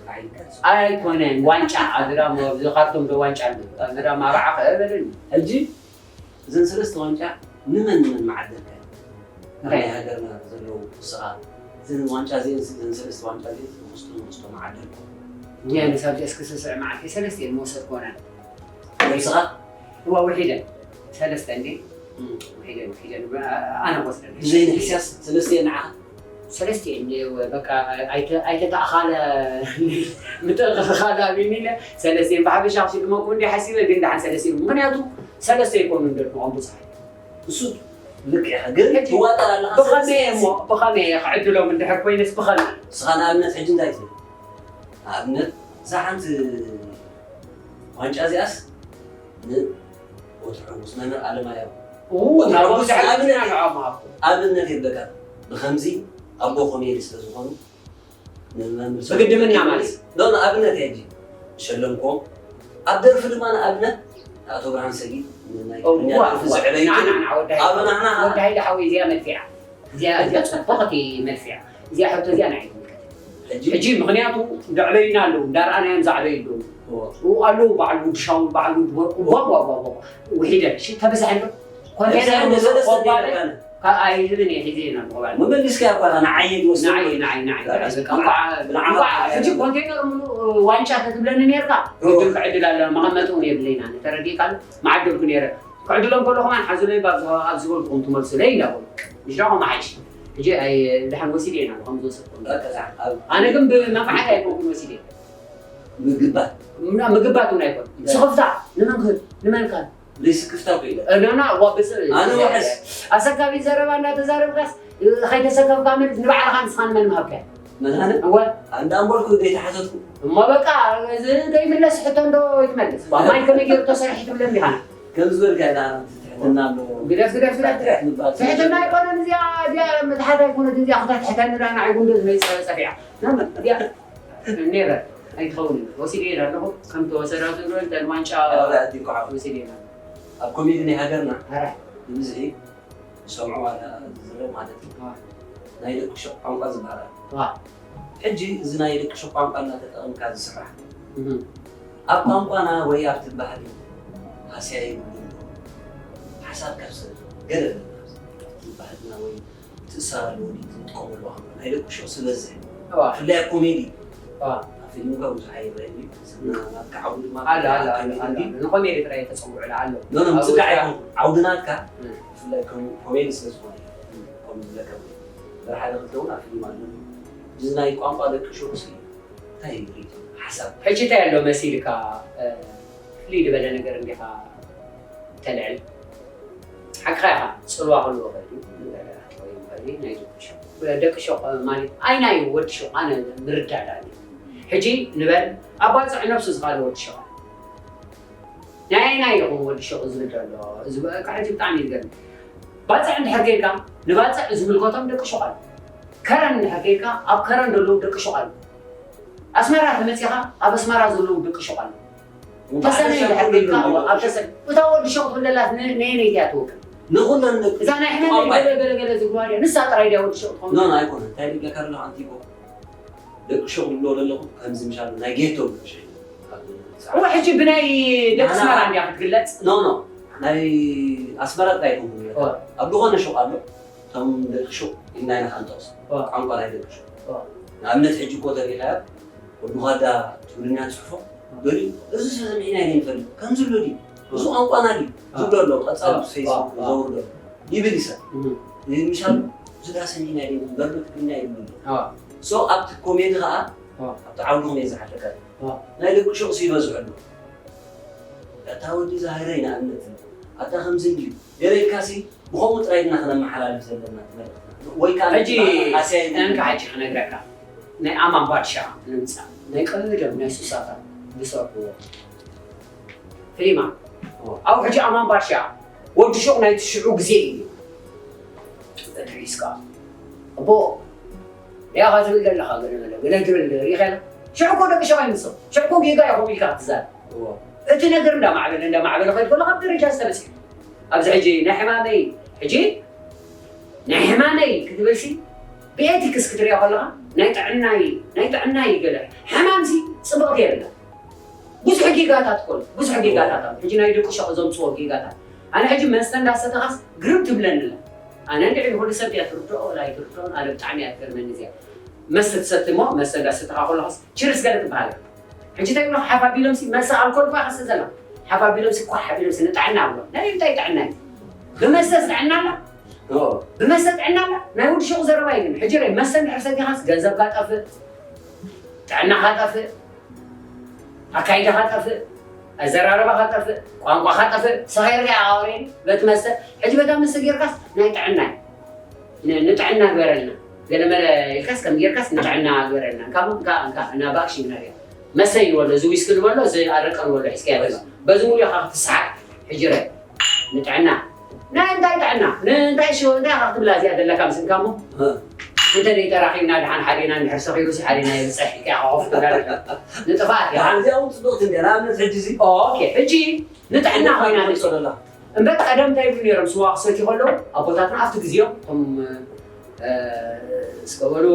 ራሒልካ። ኣይኮነን ዋንጫ ኣድራሞ ኣብዚ ካርቶም ዶ ዋንጫ ኣሎ ኣድራማ ባዕኸ በለኒ። ሕጂ እዘን ሰለስተ ዋንጫ ንመን ንመን መዓደልካ? ኣብ እንታይ? ናይ ሃገርና ዘለዉ ንስኻ እዘን ዋንጫ እዚአን እዘን ሰለስተ ዋንጫ እዚአን ንኽስቶ ንኽስቶ መዓደልካ። እዚኣ ንሳብ እስኪ ስስዕ መዓልቲ ሰለስተ እየን መወሰድ ክኾና። ነብስኻ? እዋ ውሒደን ሰለስተ እንዴ? እም። ውሒደን ውሒደን ኣነ ክወስደን። ብዘይ ንሕስያስ ሰለስተ እየን ንዓኻ? ሰለስቲኤን በቃ ኣይተ- ኣይተተኣኻለ ምትእኽኻል ኣብኒ ኢለ ሰለስቲኤን ብሓበሻ ክስልመኩ እንዲ ሓሲበ ግን ደሓን ሰለስቲኤን ምክንያቱ ሰለስተ ይኮኑ እንደድንቖም ብዙሓት እሱ ልክ ኢኻ ግን ትዋጠር ኣለኻ ብኸመይ እየ እሞ ብኸመይ እየ ክዕድሎም እንድሕር ኮይነስ ብኸመይ ንስኻ ንኣብነት ሕጂ እንታይ ትብል ንኣብነት እዛ ሓንቲ ዋንጫ እዚኣስ ንወትሩ ሕጉስ መምህር ኣለማየሁ ናብ ብዙሕ ግዜ ንዕኦም ሃብኩ ኣብነት የብለካ ብኸምዚ ኣቦ ኮሜዲ ስለ ዝኾኑ ንመምህር ብግድምና ማለት ኖ ንኣብነት ሕጂ ሸለምኮም ኣብ ደርፊ ድማ ንኣብነት ኣቶ ብርሃን ሰጊድ ናይ ትግርኛ ደርፊ ዘዕበይቱ ኣብ ናና ወዲ ኣብ ናና ወዲ ሃይለ ሓወይ እዚኣ መድፊዓ እዚኣ እዚኣ ጽቡቕቲ መድፊዓ እዚኣ ሕቶ እዚኣ ንዓይ ትምልከት ሕጂ ሕጂ ምኽንያቱ እንዳዕበዩና ኣለዉ እንዳረኣናዮም ዝዓበዩ ኣለዉ ኣለዉ በዓል ውድሻውን በዓል ውድወርቁ ዋዋዋዋ ውሒደን እሺ ተብዝሐን ዶ ኮንቴነር ሰለስተ ቆባለ ካብ ኣይህብን እየ ሒዘ ኢና ብቆባለ መመሊስካ እኳ ንዓይ ንዓይ ንዓይ ንዓይ ሕጂ ኮንቴነር ሙሉእ ዋንጫ ተትብለኒ ነርካ ቅድም ክዕድል ኣለና መቐመጢ እውን የብለይና ተረዲእካ መዓደልኩ ነረ ክዕድሎም ከሎ ከማን ሓዙለይ ኣብ ዝበልኩም ትመልሱለይ እንዳበሉ ምሽ ዳኹም ሓይሽ ሕጂ ድሓን ወሲደ ኢና ከም ዝወሰድኩም ኣነ ግን ብመንፋዓት ኣይኮንኩን ወሲደ ምግባት ምግባት እውን ኣይኮን ስኽፍታ ንመን ክህብ ንመን ካል ዘይስክፍታ እኮ ኢለ ናና ዋ ብፅእ ኣነ ወሐስ ኣሰካቢ ዘረባ እንዳተዛረብካስ ከይተሰከፍካ መልስ ንባዕልኻ ንስኻ ንመን ምሃብካ መድሃነ እወ ኣንዳ እምበልኩ ዘይተሓተትኩ እሞ በቃ እዚ ዘይምለስ ሕቶ እንዶ ይትመልስ ዋ ማይ ከመይ ገይሩ ተሰሪሑ ትብለኒ ኢኻ ከም ዝበልካ ኢኻ ትሕትና ኣለዎ። ግደፍ ግደፍ ግደፍ ግደፍ። ንባል ትሕትና ኣይኮነን እዚኣ፣ እዚኣ መትሓት ኣይኮነት እዚኣ፣ ክተትሕተኒ ዳና ዓይጉ እንዶ ዝመይፀ ፀፊዓ። እዚኣ ኔቨር ኣይትኸውንን። ወሲደ ኢለ ኣለኹ። ከም ተወሰዳ ዝብሎ እንተ ዋንጫ ኣረ ኣዲኳ ወሲደ ኢለ ኣለኹ። ኣብ ኮሜዲ ናይ ሃገርና ኣረ ብብዝሒ ዝሰምዑ ዋላ ዝዝረብ ማለት እዩ። ኣረ ናይ ደቂ ሸቕ ቋንቋ ዝበሃል ኣሎ። ኣረ ሕጂ እዚ ናይ ደቂ ሸቕ ቋንቋ እናተጠቐምካ ዝስራሕ እህ ኣብ ቋንቋና ወይ ኣብቲ ባህሊ ሃስያ ይብሉ ሓሳብ ካብ ሰብ ገለ ኣለና። ኣብቲ ባህልና ወይ ትእሳር ኣለዎ ድዩ ክንጥቀመሉ ከሎ ናይ ደቂ ሸቕ ዝበዝሕ ኣረ ብፍላይ ኣብ ኮሜዲ ኣረ ኣብ ፊልም እኳ ብዙሕ ኣይረአን እዩ። ናትካ ዓውዲ ድማ ኣሎ ኣሎ ኣሎ ኮሜዲ ኣሎ እንዲ ንኮሜዲ ጥራይ ተፀውዕሉ ኣሎ። ኖ ኖ ኣብ ምፅጋዕ ወፃኢ- ይኹን ዓውድናትካ እም። ብፍላይ ከም ኮሜዲ ስለ ዝኾነ እዩ። ከም ዝብለካ ወይ ድሕሪ ሓደ ክልተ እውን ኣብ ፊልም ኣሎ። እዚ ናይ ቋንቋ ደቂ ሸቕ ሲ እንታይ እዩ ሪኢቶ ሓሳብ ሕጂ እንታይ ኣሎ መሲልካ እ፣ ፍልይ ዝበለ ነገር እንዲኻ ተልዕል ሓቅኻ ኢኻ። ፅልዋ ክህልዎ ይኽእል እዩ። ንገለ ወይ ይኽእል እዩ ናይ ደቂ ሸቕ ደቂ ሸቕ ማለት ኣይናይ ወዲ ሸቕ ኣነ ምርዳዳ እዩ። ሕጂ ንበል ኣብ ባፅዕ ነብሱ ዝኻለ ወዲ ሸቕ ናይ ኣይናይ ኢኹም ወዲ ሸቕ ዝብል ዘሎ እዚ በቃ ሕጂ ብጣዕሚ ይገርም። ባፅዕ እንድሕር ኬድካ ንባፅዕ ዝምልከቶም ደቂ ሸቕ ኣሎ። ከረን እንድሕር ኬድካ ኣብ ከረን ዘለዉ ደቂ ሸቕ ኣሎ። ኣስመራ ተመፂኻ ኣብ ኣስመራ ዘለዉ ደቂ ሸቕ ኣሎ። ተሰነይ እንድሕር ኬድካ ኣብ ተሰነይ እታ ወዲ ሸቕ ትብለላት ነየነይቲ እያ ትውክል? ንኹለን ደቂ እዛ ናይ ሕመም ገለገለገለ ዝግባር እያ ንሳ ጥራይ ድያ ወዲ ሸቕ ትኸውን? ኖ ኖ ኣይኮነን። እንታይ ልብለካ ኣለኹ ኣንቲ እኮ ደቂ ሸቕ ዝብሎ ዘለኹ ከምዚ ምሻሉ ናይ ጌቶ ብሸይ እወ ሕጂ ብናይ ደቂ ኣስመራ እንድያ ክትግለፅ? ኖ ኖ ናይ ኣስመራ ጥራይ ይኹን ኣብ ዝኾነ ሸቕ ኣሎ። እቶም ደቂ ሹቕ ኢልና ኢና ክንጠቕሶ። ቋንቋ ናይ ደቂ ሹቕ። ንኣብነት ሕጂ እኮ ተሪኻዮ ወዲ ጓዳ ትግርኛ ጽሕፎ ገሊኡ እዚ ሰብ ሰሚዕና ኢና ንፈልጥ። ከምዚ ኣሎ ድዩ? እዚ ቋንቋና ድዩ? ዝብሎ ኣሎ። ቀጻሊ ፌስቡክ ዘውርዶ ይብል ይሰብ። ምሻሉ እዚ ዳ ሰሚዕና ኢና እምበር ዶ ትግርኛ ይብል ኣሎ። ሶ ኣብቲ ኮሜዲ ኸኣ ኣብቲ ዓውዲ ኮሜዲ ዝሓለካ ናይ ደቂ ሹቕ ይበዝሑ ኣሎ። ኣታ ወዲ ዛህረይ ንኣብነት ኣታ ከምዚ እንድዩ ገለ ኢልካሲ ብኸምኡ ጥራይ ኢና ክነመሓላልፍ ዘለና እቲ መልእኽትና። ወይ ከዓ ሕጂ ኣስያይ እንካ ሕጂ ክነግረካ ናይ ኣማን ባድሻ ንምፃእ ናይ ቀደም ናይ ሱሳታት ዝሰርሕዎ ፊልማ ኣብኡ ሕጂ ኣማን ባድሻ ወዲ ሹቕ ናይ ትሽዑ ግዜ እዩ ተተሒዝካ እቦ ያኻ ትብል ዘለኻ ገለ ገለ ገለ ትብል ሪኸላ ሽዑ እኮ ደቂ ሸቕ ይምስል ሽዑ እኮ ጌጋ ኢኹም ኢልካ ክትዛረብ እቲ ነገር እንዳማዕበለ እንዳማዕበለ ከይድ ከሎ ካብ ደረጃ ዝተበፅሐ ኣብዚ ሕጂ ናይ ሕማመይ ሕጂ ናይ ሕማመይ ክትብልሲ ብኤቲክስ ክትሪኦ ከለኻ ናይ ጥዕናይ ናይ ጥዕናይ ገለ ሕማምሲ ፅብቕቲ የብላ ብዙሕ ጌጋታት ኮን ብዙሕ ጌጋታት ኣሎ ሕጂ ናይ ደቂ ሸቕ ዘምፅዎ ጌጋታት ኣነ ሕጂ መስተ እንዳሰተኻስ ግርም ትብለኒ ኣላ ኣነ እንድዒ ንኩሉ ሰብ እያ ትርድኦ ወላ ኣይትርድኦን ኣነ ብጣዕሚ እያ ትገርመኒ እዚኣ መስተ ትሰቲ እሞ መስተ እንዳሰተኻ ከለኻስ ችርስ ገለ ትበሃል ሕጂ እንታይ ይብሎ ሓፍ ኣቢሎምሲ መስተ ኣልኮል እኳ ከስተ ዘላ ሓፍ ኣቢሎምሲ ኳሕ ኣቢሎምሲ ንጥዕና ብሎ ናይ እንታይ ጥዕና እዩ ብመስተስ ጥዕና ኣላ ብመስተ ጥዕና ኣላ ናይ ወዲ ሸቑ ዘረባ እዩ ግን ሕጂ ረ መስተ እንድሕር ሰቲኻስ ገንዘብካ ጠፍእ ጥዕናኻ ጠፍእ ኣካይዳኻ ጠፍእ ኣዘራረባኻ ጠፍእ ቋንቋኻ ጠፍእ ሰኸርካ ኣወሬ በቲ መስተ ሕጂ በታ መስተ ጌርካስ ናይ ጥዕና እዩ ንጥዕና ግበረልና ገለመለ ኢልካስ ከም ጌርካስ ንጥዕና ግበረልና እንካ እንካ እንካ እና ባክሽን ናርያ መሰይ ንበሎ እዚ ዊስኪ ንበሎ እዚ ኣረቀ ንበሎ ሒዝካያ በዚ ሙሉ ኢኻ ክትስሓቅ ሕጂ ረ ንጥዕና ናይ እንታይ ጥዕና ንእንታይ ሽወ እንታይ ኢኻ ክትብላ እዚኣ ዘለካ ምስልካ እሞ እንተ ደይ ተራኺብና ድሓን ሓዴና እንድሕር ሰኺሩሲ ሓዴና የብፅሕ ኢልካ ኢኻ ኮፍ ትብላ ንጥፋት ኢኻ እዚኣ እውን ፅብቕቲ እንድያ ንኣብነት ሕጂ እዚ ኦኬ ሕጂ ንጥዕና ኮይና ንፅሎላ እምበር ቀደም እንታይ ይብሉ ነይሮም ስዋ ክሰትዩ ከለዉ ኣቦታትና ኣብቲ ግዜኦም እቶም እስከ በሉ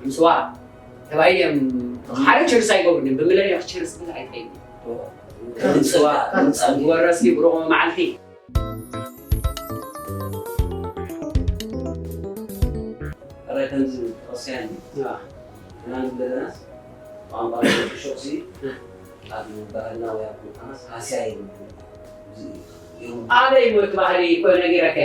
እም ስዋ ተባሂሎም ሓደ ችርስ ኣይገብሩን እዮም ብምለል ችርስ ብል ኣይትኸይድ ስዋ ዝወረስ ብሩቕ መዓልቲ ረ ከምዚ ተቐስያን ኢና ንብለናስ ቋንቋ ሸቕሲ ኣብ ባህልና ወይ ኣብ ቁንጣናስ ሃስያ የብሉ ኣበይ ሞት ባህሊ ኮነ ነጊረከ